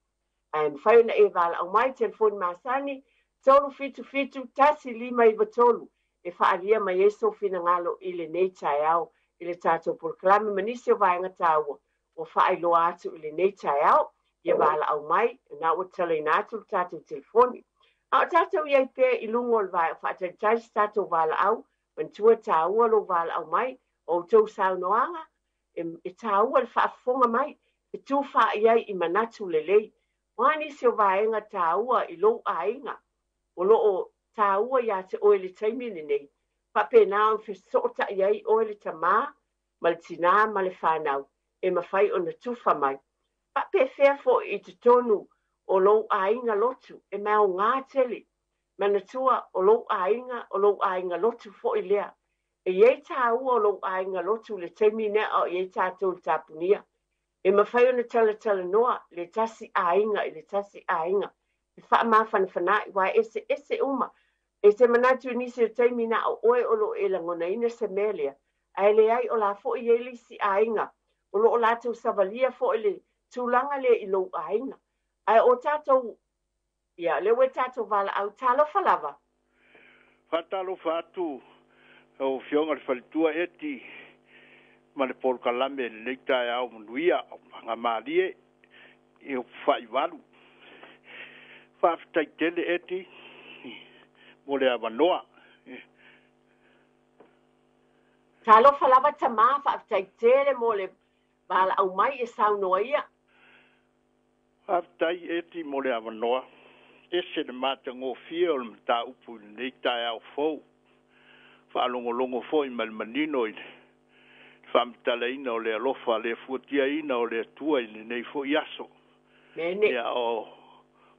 S1: Ae mafai ona e valaau mai telefoni masani 377 1593 e faaalia mai ai sou finagalo i lenei taeao i le tatou polokalame ma nisi o vaega taua ua faailoa atu i lenei taeao. Ia valaau mai, na ua tatalaina atu le tatou telefoni. A o tatou i ai pea i luga o le vae o faatalitali se tatou valaau, manatua e taua lou valaau mai, o outou saunoaga, e taua le faafofoga mai, e tufa i ai i manatu lelei. O a nisi o vaega taua i lou aiga, o lo o taua iā te oe i le taimi lenei, faapena ona fesootai ai oe le tamā ma le tinā ma le fanau e mafai ona tufa mai. Faapefea foi i totonu o lou aiga lotu, e maoga tele. Manatua o lou aiga, o lou aiga lotu foi lea. E i ai taua o lou aiga lotu i le taimi lea a o i ai tatou i le tapunia. E mafai ona talatalanoa le tasi aiga i le tasi aiga, e faamafanafana'i, aua e eseese uma. E te manatu i nisi o taimi na o oe o lo o e lagonaina se mea lea, ae leai o la foi e i ai le isi aiga o lo o latou savalia foi le tulaga lea i lou aiga. Ae o tatou, ia, lea ua i tatou valaau, talofa lava.
S2: Faatalofa atu lau Afioga i le Faletua Eti ma le polokalame i lenei taeao manuia o Pagamalie i Upufa'ivalu. Faafetai tele Eti mo le avanoa.
S1: Talofa lava tamā, faafetai tele mo le valaau mai e saunoa ia.
S2: Faafetai Eti mo le avanoa. Ese le matagofie o le mataupu i lenei taeao fou. Faalogologo foi ma le manino i le faamatalaina o le alofa le fuatiaina o le Atua i lenei foi aso.
S1: Mene.
S2: Ia o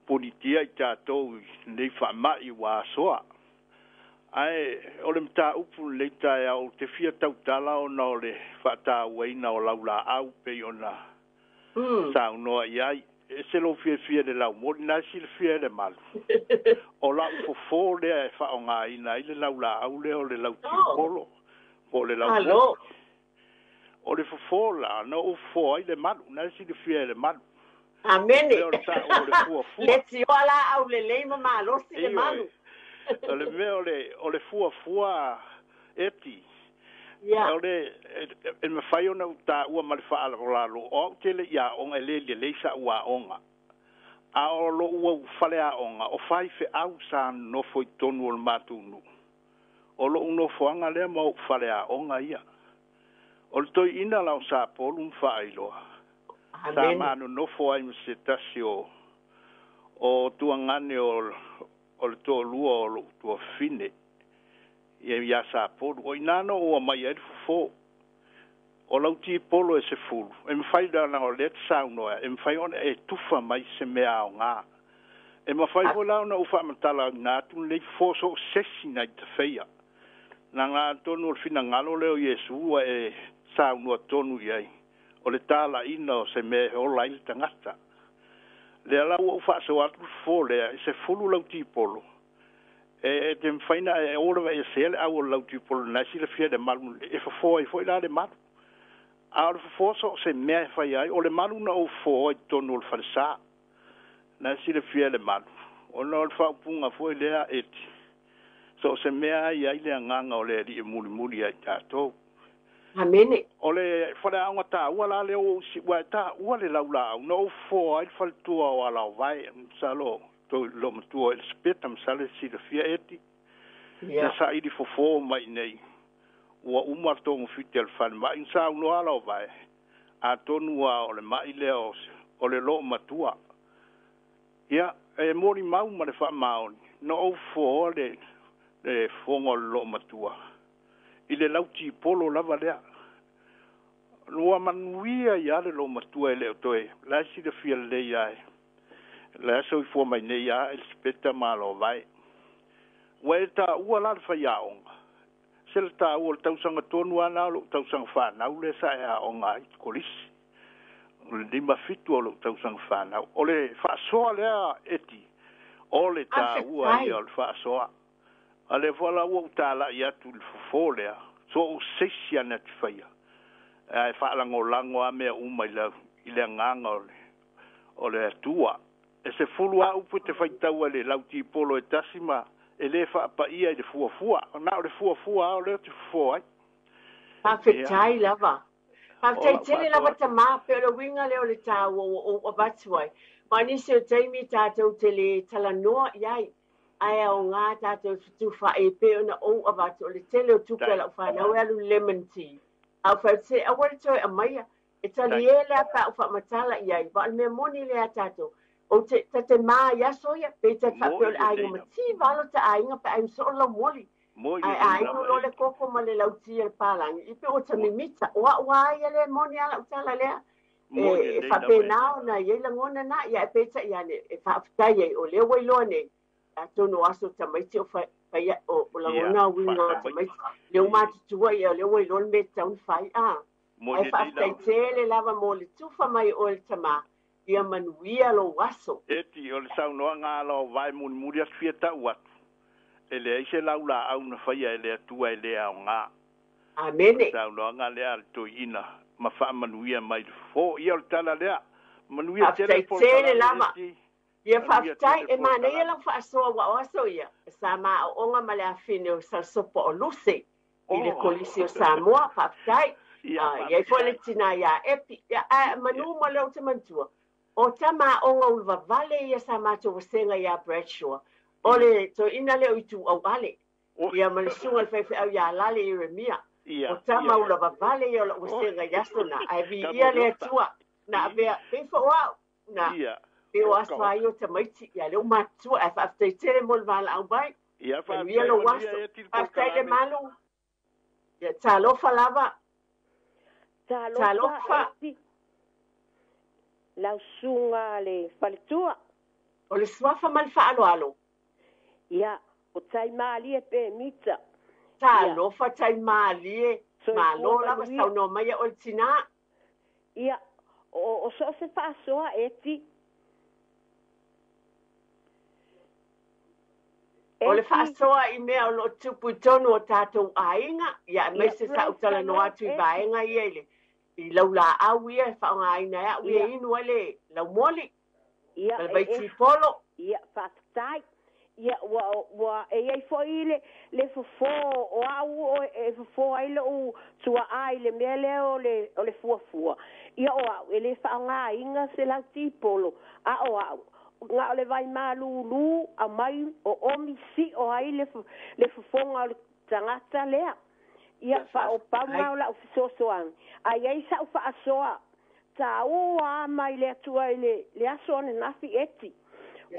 S2: punitia i tatou i lenei faama'i ua asoa. Ae o le mataupu lenei taeao ou te fia tautala ona o le faatauaina o laulaau pei ona saunoa i ai. Ese lou fiafia i le laumoli, na e silafia e le malu. O lau fofo lea e faaaogaina ai le laulaau lea o le lautiupolo po o le laumoli.
S1: Malo.
S2: O le fofo la, na ou fofo ai le malu, na e silafia e le malu.
S1: Amene.
S2: O le mea o le ta'u o le fuafua.
S1: Le tioa laau lelei ma malosi le
S2: Ioe.
S1: malu.
S2: O le mea o le fuafua Eti.
S1: Ia.
S2: O le e mafai ona ou taua ma le faaaloalo, o au tele i aoga e le lelei sa'u aoga. A o lo'u au faleaoga o faifeau sa nofo i tonu o le matou nuu. O lo'u nofoaga lea ma o'u faleaoga ia. O le toeaina la o Sapolu ma faailoa. Sa
S1: Amene.
S2: manonofo ai ma se tasi o tuagane o le toalua o lo'u tuafine ia iā Sapolu. O inā no ua mai ai le fofo. O lau tipolo e 10. E mafai lana o lea te saunoa e mafai ona e tufa mai se mea aogā. E mafai foi la ona ou faamatala ina atu lenei fofo so o sesi na i tafeia. Na ngā tonu o le finagalo lea o Iesu ua e saunoa tonu i ai. O le talaina o se mea e ola ai le tagata. Lea la ua ou faasoa atu le fofo lea e 10 lau tipolo. E te mafai na e o lava e sea le au o le lau tipolo na e silafia le malu e fofo ai foi la le malu. A o le fofo so o se mea e fai ai, o le malu na ou fofo ai totonu o le falesa. Na e silafia le malu. Ona o le faaupuga foi lea eti. So o se mea ai ai le agaga o le alii e mulimuli ai tatou.
S1: Amene.
S2: O le faleaoga taua la lea ua ua e taua le laulaau na ou fofo ai le faletua o Alaovae masalo to lo matua Elisapeta masalo e silafia eti. Na saili fofo mai nei. Ua uma togafiti a le falemai na saunoa Alaovae. Atonu a o le mai lea o le loo matua. Ia e molimau ma le faamaoni na ou fofoa le fofoga o le loo matua. I le lau tipolo lava lea. Ua manuia ia le loo matua e le o toe. La e silafia lelei ai. La e soifua mai nei ia Elisapeta ma Alaovae. Ua e taua la le faiaoga. Se le taua o le tausaga tonu lava na o lou tausaga fanau lea sa e aoga ai i kolisi. O le 57 o lou tausaga fanau. O le faasoa lea eti. O le taua ia o le faasoa. A lea foi la ua ou talai atu i le fofo lea. So o seisi ana te faia. Ae faalagolago a mea uma i le agaga o le Atua. E 10 a upu te faitau ai le lau tipolo e tasi ma e le faapaia i le fuafua. Na o le fuafua a o lea te fofo ai.
S1: Faafetai lava. Faafetai tele lava tamā pe o le uiga lea o le taua ua ou avatu ai. Ma nisi o taimi tatou te le talanoa i ai. Ae aogā tatou fetufaai pe ona ou avatu o le tele o tupe a lau fanau e alu lemon tea. A o faute aua le toe aumaia. E talie lea pe a ou faamatala i ai. Ma o le mea moni lea tatou. O te tate mā i aso ia, pe te faapea o le aiga mativa alo ta aiga pe ai soo lau moli. Ae aiga lo le koko ma le lauti e le palangi. I pe o ta mimita. O au ai le moni ala utala lea. E faapena ona i ai lagona na ia e peitai ane e faafetai ai o lea ua iloa nei. Atonu o aso tamaiti o faia o lagona uiga o tamaiti. Lea ua matutua ia o lea ua iloa le mea e tatau ona fai. Ae faafetai tele lava mo le tufa mai o le tamā. Ia manuia lou aso.
S2: Eti o le saunoaga ala o vae mulimuli atu fia tau atu. E leai se laulaau na faia e le Atua e le aogā.
S1: Amene.
S2: Saunoaga lea a le toeaina ma faamanuia mai le fofo. Ia o le tala lea. Manuia tele
S1: Faafetai tele lava. Ia faafetai e manaia lau faasoa ua o aso ia. Sa maaoga ma le afine o Salsopo o Luse i le kolisi o Samoa. Faafetai. Ia i foi le tina ia Epi. Ia ae manu ma leo te manatua. O tamaaoga ulavavale ia sa matou vasega ia Bradshaw. O le toeaina lea o Ituau Ale. Ia ma le susuga i le faifeau ia Lale Ieremia. O tama ulavavale ia o lau vasega i aso na. Ae viia le Atua. Na avea, pei foi o au. Na, pe o aso a ia o tamaiti. Ia lea ua matutua. Ae faafetai tele mo le valaau mai. Manuia lou aso. Faafetai le malu. Ia talofa lava.
S3: Talofa. Lau susuga le faletua.
S1: O le suafa ma le faaaloalo.
S3: Ia, o Taimalie pe mita.
S1: Talofa Taimalie. Malo lava saunoa mai o le tinā.
S3: Ia, o so o se faasoa eti.
S1: O le faasoa i mea o loo tupu i tonu o tatou aiga, ia aemaise sa ou talanoa atu i vaega ia i le i laulaau ia e faaaogaina e au ia inu ai le laumoli.
S3: Ia,
S1: ma le vaitipolo.
S3: Ia, faafetai. Ia, ua e iai foi le fofo o au e fofo ai lou tuaa i le mea lea o le fuafua. Ia o au e le faaaogaina se lautipolo, a o au Nga o le vai malulu a mai o omi si o ai le fofoga o le tagata lea. Ia faaopauga o la'u fesoasoani ai ai sa'u fa'asoa tāua mai le Atua i le aso ananafi eti.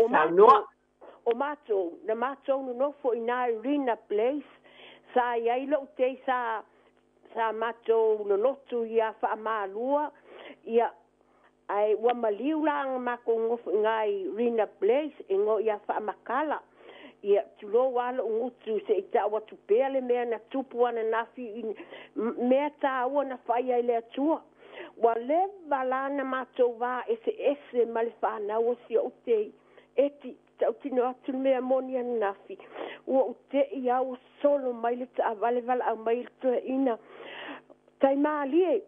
S3: O matou o matou na matou nonofo i nā Rina Place sa i ai lo'u tei sa matou lolotu ia faamalua ia ai ua maliu la nga makou gofo i ngai Rina Place e go ia faamakala ia tulou alo gutu se i ta'u atu pea le mea na tupu ananafi mea tāua na faia i le Atua. Ua leva la na matou va eseese ma le fanau o si o'u tei eti ta'utino atu le mea moni ananafi. Ua ou te'i au solo mai le ta'avale vala'au mai le toe'ina taimalie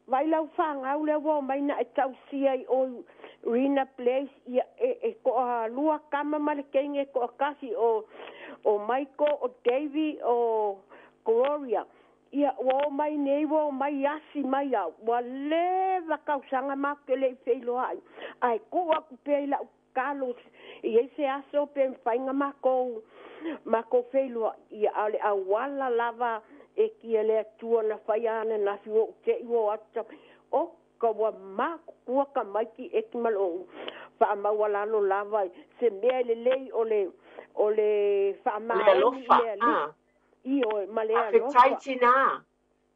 S3: vai lau fagau lea ua omai na e tausia i o Rina Place ia e ko'a lua kama ma le keiga e ko'akasi o Michael o Davy o Gloria ia ua omai nei ua omai asi mai au ua leva kausaga matou te le'i feiloa'i ae ku'u aku pea i la'u kalo i ai se aso pe mafaiga makou feiloa'i ia a o le auala lava e kia le Atua na faia ananafi ua ou te'i ua o atu o ka ua makukua ka maiki eti ma lo'u fa'amaualalo lava se mea e lelei o le fa'amaoni i le Alii ioe ma le alofa.
S1: Faafetai tinā.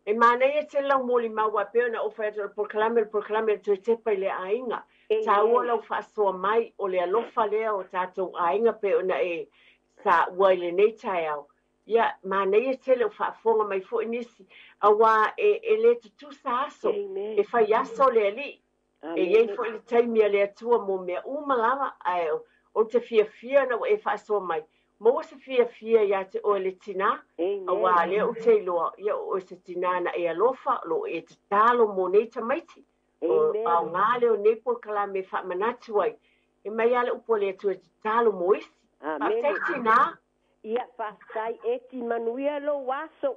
S1: E manaia tele lau molimau a pei ona ou fai atu o le polokalame le polokalame le toe tepa i le aiga. Tāua lau faasoa mai o le alofa lea o tatou aiga pei ona e sāua i lenei taeao. Ia, manaia tele o faafofoga mai foi nisi, auā e le tutusa aso, e fai aso le Alii. E i ai foi le taimi a le Atua mo mea uma lava, ae ou te fiafia ona ua e faasoa mai. Maua se fiafia iā te oe le tinā, auā lea ou te iloa, ia o oe se tinā na e alofa, o lo o e tatalo mo nei tamaiti. O aoga lea o nei polokalame e faamanatu ai, e mai lava le upu a le Atua e tatalo mo isi. Faafetai tinā.
S3: Ia, faafetai eti manuia lou aso.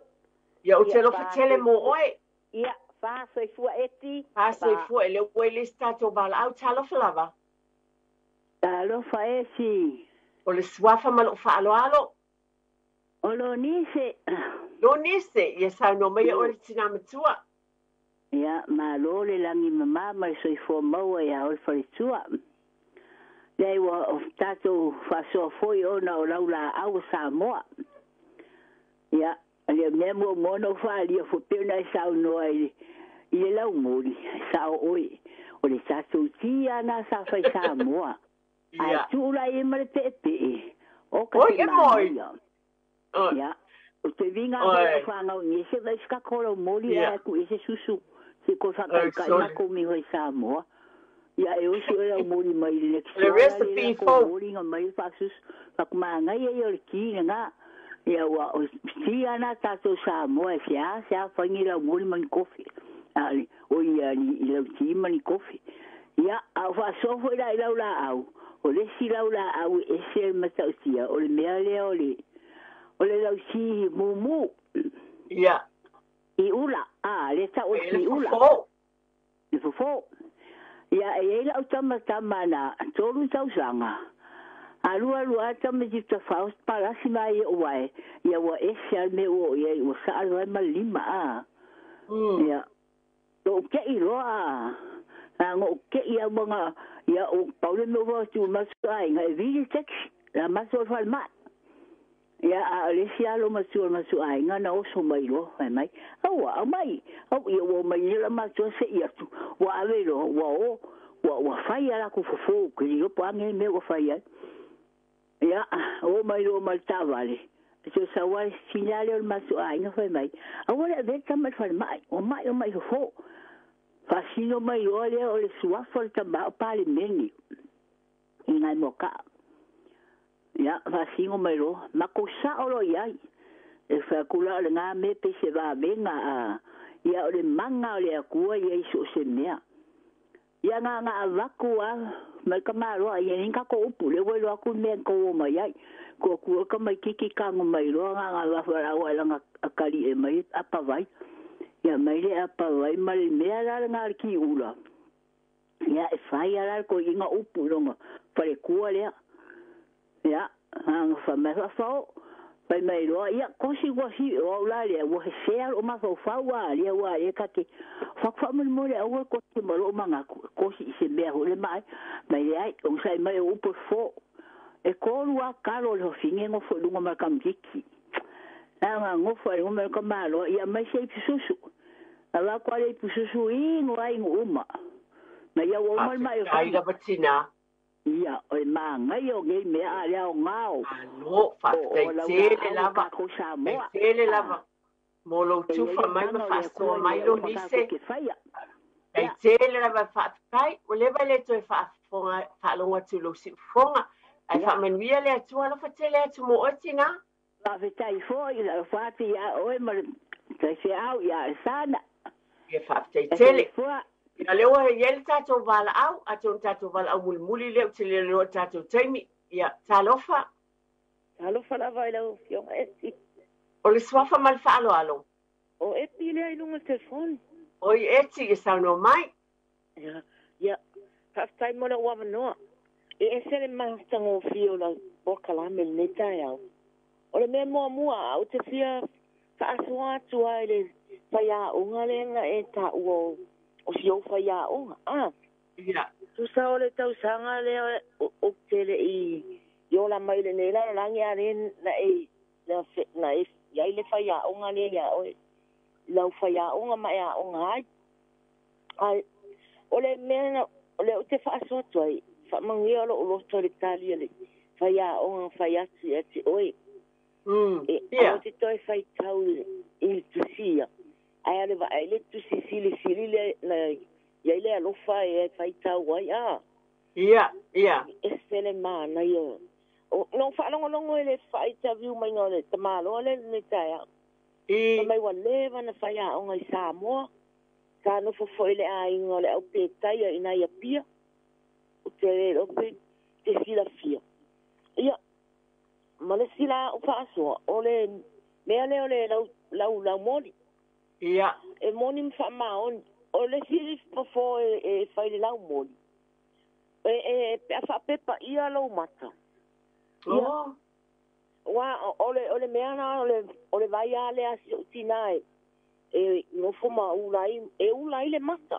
S1: Ia, ou te alofa tele mo oe.
S3: Ia, faasoifua eti.
S1: Faasoifua, e le ua i le isi tatou valaau. Talofa lava.
S4: Talofa esi.
S1: O le suafa ma lou faaaloalo.
S4: O Lonise.
S1: Lonise, ia saunoa maia oe le tinā matua.
S4: Ia, malo le lagi mamā ma le soifua maua iā oe le faletua. Leai ua tatou faasoa foi ona o lau laau o Samoa. Ia, le mea muamua na ou faaalia foi pei ona e saunoa i le laumoli, sao oe, o le tatou ti lava na sa fai Samoa. Ae tuu la i ai ma le peepee, o ka
S1: Oi
S4: te
S1: e moi.
S4: manaia. Ia, o te viga foi lau fanau i ese vai se kako laumoli ae atu i ese susu, se ko faakaikai makou miho i Samoa. Ia e osi oe laumoli mai le
S1: Le
S4: lekitoa la le
S1: recipe
S4: lakou
S1: fou.
S4: moli nga mai le faasusu. Fakumagai ia o le ki lena. Ia ua o ti ana tatou Samoa e seasea fai ni laumoli ma ni kofi. A le o ia ni i lau ti ma ni kofi. Ia a o faasoa foi la i lau laau, o le isi lau laau e ese le matautia o le mea lea o le o le lausi mumu.
S1: Ia.
S4: I ula, a le tau o le
S1: E le
S4: ki ula.
S1: fofo.
S4: Le fofo. Ia e i ai lau tamatama na 3 tausaga. A lua lua tamaiti tafao palasi mai e uae. Ia ua ese al me ua o iai ua saa le ma le lima a. Ia. Lo'u ke'i loa a. A ngo'u ke'i au manga ia o pau le mea ua tu masu aiga e vili taxi. La masu o le falemai. Ia a o le isi alo matua o le masu aiga na oso mai loa fai mai. Aua au mai. Au ia ua mai nei la matua se'i atu. Ua ave loa ua o. Ua ua fai a lakou fofo ke le iloa po o a nei mea ua fai ai. Ia o mai loa ma le taavale. Se sau ai tina lea o le masu aiga fai mai. Aua le avea le tama i le falemai. Ua mai o mai fofo. Faasino mai loa lea o le suafa o le tama o Palemene i ngai moaka'a. Ia faasino mai loa makou sa'o loa i ai. E fai atu la o lena mea pei se vavega a ia o le maga o le Atua ia i so o se mea. Ia na na avatu a mai ka maloa ia ni tatou upu lea ua iloa atu le mea na tou o mai ai. Ko aku ka mai kiki kago mai loa na na vafalau ai lana akali e mai apa vai. Ia mai le apa vai ma le mea la lena le kiula. Ia e fai ala le koi'iga upu i lona Falekua lea. Ia, aga fa mai fa fai mai loa, ia, kosi ua si o au la lea, ua hesea lo'u mafaufau a lea ua e ka te fakufamolemole aua kosi ma lo'u magaku kosi i se mea ho'i le ma'i mai leai ogasa'i mai o upu e fofo e kolu a kalo le hofine gofo i luga ma le kamititi aga gofo ai luga ma le kamaloa ia mai se ipususu avako ale ipususu inu ai inu uma ma ia ua uma le ma'i o
S1: Faafetai lava tinā.
S4: Ia, o le magaia o nei mea a le aogao
S1: Malo,
S4: o
S1: faafetai
S4: o
S1: tele
S4: laulā'au o
S1: lava.
S4: tatou
S1: Faafetai
S4: Samoa.
S1: tele
S4: A
S1: lava mo lou
S4: e i ai
S1: tufa
S4: le
S1: mai
S4: agaga
S1: ma
S4: o le
S1: faasoa
S4: Atua ina
S1: mai
S4: ia
S1: lo
S4: uma
S1: nise.
S4: tatou te faia.
S1: Faafetai
S4: Ia,
S1: tele lava faafetai. Ua leva le toe faafofoga faalogo atu i lou siufofoga. Ae
S4: ia,
S1: faamanuia le Atua alofa tele atu mo oe tinā.
S4: faafetai fo'i alofa atu iā oe ma le taifeau iā Alesana.
S1: Ia faafetai
S4: E
S1: tele.
S4: soifua.
S1: Ia lea ua i ai le tatou valaau, atonu tatou valaau mulimuli lea ou te le iloa i le tatou taimi. Ia, talofa.
S5: Talofa lava i lau Afioga Eti.
S1: O le suafa ma le faaaloalo.
S5: O Eti lea i luga o le telefoni.
S1: Oi Eti e saunoa mai.
S5: Ia, ia, faafetai mo lou avanoa. E ese le matagofie o lau polokalame i lenei taeao. O le mea muamua a ou te fia faasoa atu ai i le faiaoga lea na e taua o si ou faiaoga. Ah,
S1: Ia.
S5: tusa o le tausaga lea o te le i ola mai lenei lalolagi a le na e na fe, na e iai le faiaoga lea ia oe lau faiaoga ma e aoga ai. Ai, o le mea na o le ou te faasoa atu ai, faamanuia o lou loto i le tali a le faiaoga fai atu ia te oe. E
S1: Ia.
S5: aua te toe faitau i le tusia. Ae a le vaai le tusi silisili le na iai le alofa e faitau ai a.
S1: Ia, ia.
S5: Ese le manaia. O no faalogologo i le faaitaviu maiga o le tamāloa le lenei taeao.
S1: I
S5: Fai mai ua leva na faiaoga i Samoa. Sa nofo fo'i le aiga o le aupetaia ina ia pia. O te le iloa pe te silafia. Ia, ma le sila o faasoa, o le mea lea o le lau, lau, laumoli.
S1: Ia.
S5: E moni ma faamaoni. O le sili fofo e fai le laumoli. E pe a faapepa ia lou mata. Ia.
S1: Oh.
S5: Ua, o le mea na, o le vai a lea si o tina e nofo ma ula ai, e ula ai le mata.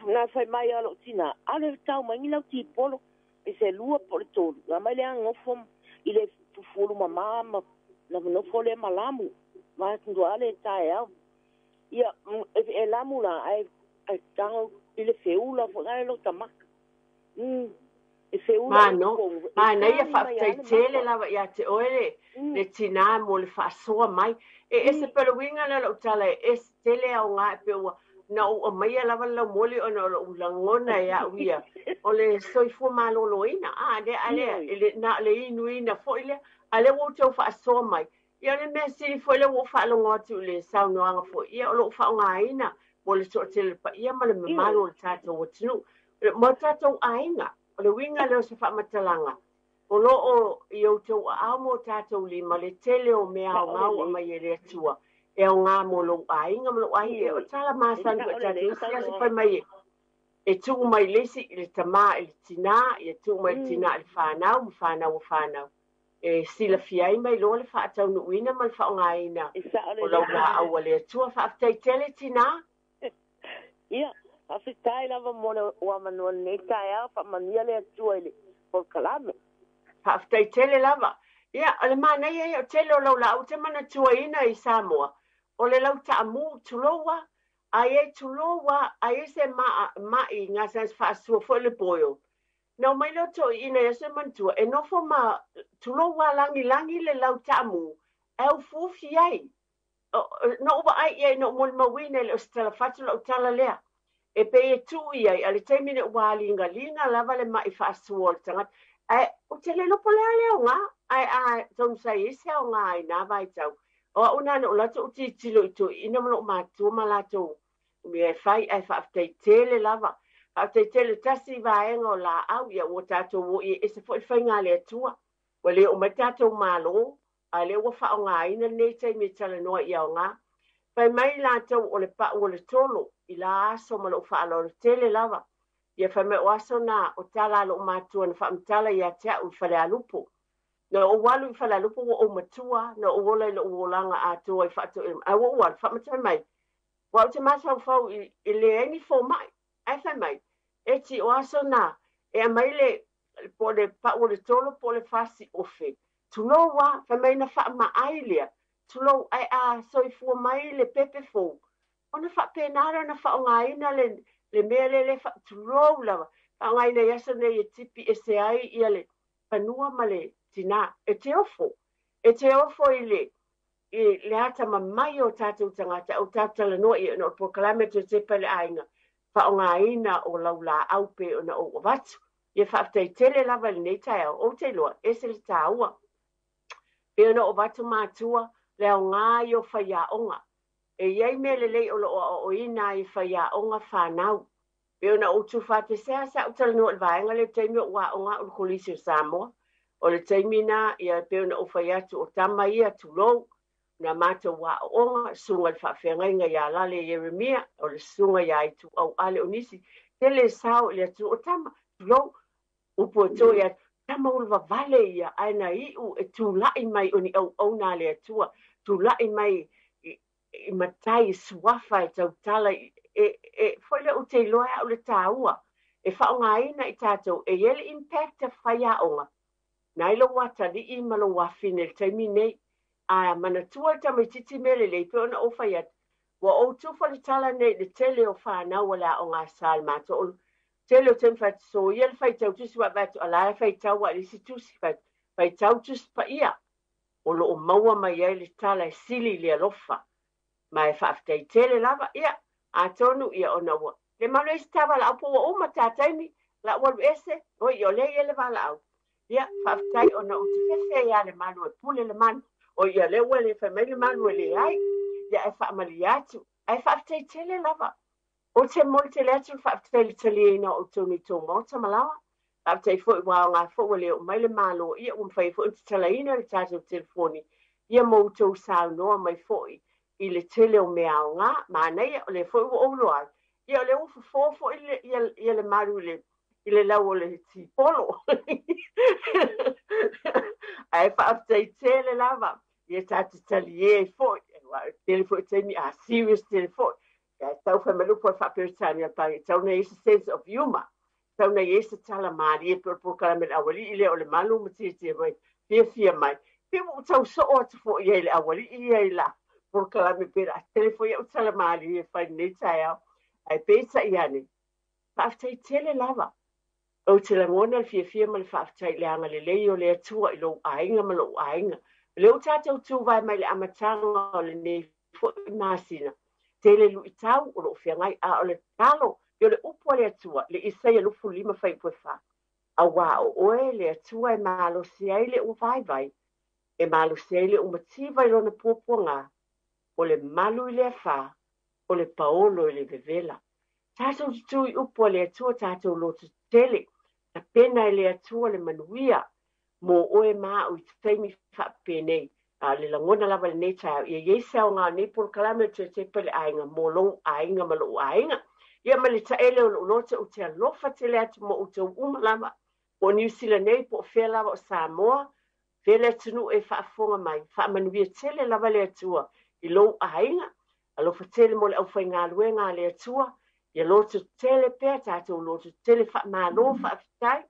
S5: Na fai mai a lou tina, a le tau mai ni lau tipolo, e se lua po le tolu. Na mai lea nofo i le fufulu mamā ma na nofo le malamu. Ma ndua le taeao. Ia, e lamu la, ai tango i le feula fo ngai lo tamaka. E feula i
S1: Mano,
S5: totonu, e
S1: manaia
S5: kani mai
S1: faafetai
S5: a le
S1: tele
S5: mata.
S1: lava ia te oe le tinā mo le faasoa mai. E ese pele uiga lea o la'u tala e ese tele aogā e pei ua na ou aumaia lava le laumoli ona o lo'u lagona e a'u ia o le soifua malōlōina a lea a lea
S5: Ioe.
S1: e le na o le inuina fo'i lea a lea ua outou faasoa mai. Ia o le mea sili foi lea ua ou faalogo atu i le saunoaga foi ia o lo'u faaaogāina mo le to'atele paia ma le mamalu
S5: Ioe.
S1: o le tatou atunuu mo tatou aiga. O le uiga lea o se faamatalaga o loo i outou aao mo tatou lima le tele o mea
S5: Sao
S1: aogā ua
S5: lelei.
S1: mai e le Atua e aogā mo lou aiga ma lou aiga. E o
S5: Ioe.
S1: tala
S5: E
S1: masani foi
S5: sao
S1: tatou
S5: lelei
S1: isi aso
S5: saunoaga.
S1: fai mai e tuu mai le isi i le tamā i le tinā, ia tuu mai le tinā i le whānau, ma whānau o whānau. E silafia ai mai loa le faataunuuina ma le faaaogāina
S5: E sao
S1: o lau
S5: lelei.
S1: laau a le Atua. Faafetai tele tinā.
S5: Ia, faafetai lava mo le uamanoa lenei taeao, faamanuia le Atua i le polokalame.
S1: Faafetai tele lava. Ia, o le manaia ia o tele o lau laau te manatuaina i Samoa. O le lau taamu tuloua, ai e tuloua, ai e se ma'i ngā sa faasua foi le boil. Na o mai leo to'iina ia se manatua, e nofo ma tuloua langilangi le lau taamu, e ufufi ai. No uwa ai ia no molimauina i le o se talafatu lau tala lea. E pe e tuu ai, a le taimi ne ua ligalinga lava le ma'i faasua o le tagata. Ae ou te le iloa po o le a le aogā, ae a taumafai ai se aogā i na vaitau. O a'u na na ou latou ou tilotilo i toeaiina ma loo matua ma latou mea e fai ae faafetai tele lava. Faafetai tele tasi vaega o laau ia ua tatou o i e ese foi le faiga a le Atua. Ua le oo mai tatou malo, a lea ua faaaogāina lenei taimi e talanoa i aogā. Fai mai latou o le pa'u o le tolo i la aso ma lou faaaloalo tele lava. Ia fai mai o aso na o tala a lou matua na faamatala ia te au i Falealupo. Na ou alu i Falealupo ua ou matua, na ou ola i lou olaga atoa i faatoega, ae ua ou alu faamatala mai. Ua ou te mafaufau i leai ni fomai. Ae fai mai, e ti o aso na, e aumai le po o le pau o le tolo po o le fasi ofe. Tulou a, fai mai na faamaai lea. Tulou, ae a soifua mai le pepe fou. Ona faapena lea ona faaaogaina le mea lea le tulou lava. Faaaogaina i aso nei e tipi ese ai ia le fanua ma le tinā. E te ofo. E te ofo i le i le atamamai o tatou tagata o tatou talanoa ia ona o le polokalame toe tepa i le aiga faaaogaina o laulaau pe ona ou avatu. Ia faafetai tele lava i lenei taeao ou te iloa ese le taua. Pe ona ou avatu matua le aoga ia o faiaoga. E i ai mea lelei o lo o aoaoina ai e faiaoga fanau. Pe ona ou tuufaatesea sa ou talanoa i le vaega lea i le taimi o ou aoga au i le Kolisi o Samoa. O le taimi na, ia pei ona ou fai atu o tama ia, tulou, na matou aooga, susuga i le faafeagaiga ia Lale Ieremia, o le susuga ia Ituau Ale o nisi, tele e sao i le atunuu, o tama, tulou, upu e toe atu, tama ulavavale ia, ae na iu e tulai mai o ni auauna a le Atua, tulai mai i matai, i suafa e tautala, e foi lea ou te iloa e au le taua, e faaaogaina i tatou, e i ai le impact a faiaoga, na ai lou atalii ma lou afine i le taimi nei. A manatua le tamaitiiti mea lelei, pei ona ou fai atu, ua ou tufa le tala nei i le tele o fanau a le aoga sa le matou. O le tele o taimi fai atu, soia le faitau tusi vaavaai atu, a la e faitau lava i le isi tusi, fai atu, faitau tusi paia o lo o maua mai ai le tala e sili i le alofa. Ma e faafetai tele lava. Ia, atonu, ia ona ua le malu ai se ta valaau po ua uma ta taimi, la ua alu ese, oi, o lea e i ai le valaau. Ia, faafetai ona ou te fefe ai lava i le malu e pule le manu. Oi, ia lea ua le fai mai le malu e leai. Ia, ae faamalie atu. Ae faafetai tele lava. Ou te momoli tele atu le faafetai i le taliaina o outou nei tou maota malaga. Faafetai foi ua aoga foi ua le oo mai le Malo, ia ua mafai ai foi ona tatalaina le tatou telefoni ia ma outou saunoa mai foi i le tele o mea aoga. Manaia, o lea foi ua ou iloa ai, ia o lea ua fofo foi le, ia, ia le malu i le, i le lau o le tipolo. Ae faafetai tele lava, ia tatou talie ai foi, aua e tele foi taimi a serious tele foi. Ia e tau fai mai le upu a le faa-Peretania o le Palemia, e tatau ona i ai se sense of humour. E tatau ona i ai se tala malie pei o le polokalame a le aualii lea o le malu ma tietie mai, fiafia mai. Pei ua ou tau soo atu foi i ai i le aualii ia i la polokalame pe la tele foi au tala malie e fai i lenei taeao. Ae peitai ane, faafetai tele lava. Ou te lagona le fiafia ma le faafetai i le agalelei o le Atua i lou aiga ma lou aiga. O lea ua tatou tuvae mai le amataga o lenei foi masina, tele luitau o lo o feagai, a o le talo, o le upu a le Atua, le Isaia 25 fuaiupu e 4, Auā o oe le Atua e malosi ai le vaivai, e malosi ai le mativa i lona puapuaga, o le malu i le afā, o le paolo i le vevela. Tatou tutū i upu a le Atua, tatou loto tetele, tapena e le Atua le manuia mo oe ma au i taimi faapenei. A o le lagona lava i lenei taeao, ia i ai se aoga o lenei polokalame o toe tepa i le aiga mo lou aiga ma lou aiga. Ia ma le taele o lou loto ou te alofa tele atu mo outou uma lava, po o Niu Sila nei, po o fea lava o Samoa, fea le atunuu e faafofoga mai, faamanuia tele lava le Atua i lou aiga. Alofa tele mo le aufaigaluega a le Atua, ia loto tele pea, tatou loto tele, faamalo, faafetai.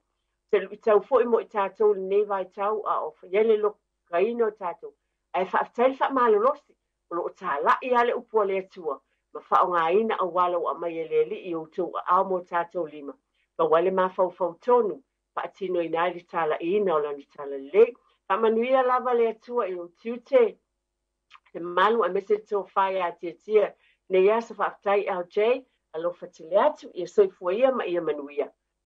S1: Se luitau foi mo i tatou i lenei vaitau a o i ai le lokaina o tatou. Ae faafetai le faamalolosi, o lo o talai lava le upu a le Atua ma faaaogaina auala ua aumai e le Alii i outou aao ma o tatou lima, maua ai le mafaufau tonu, faatinoina ai le talaiina o Lana talalelei. Faamanuia lava le Atua i ou tiute, le malu aemaise le tofa ia Tiatia nei aso. Faafetai LJ, alofa tele atu, ia soifua ia ma ia manuia.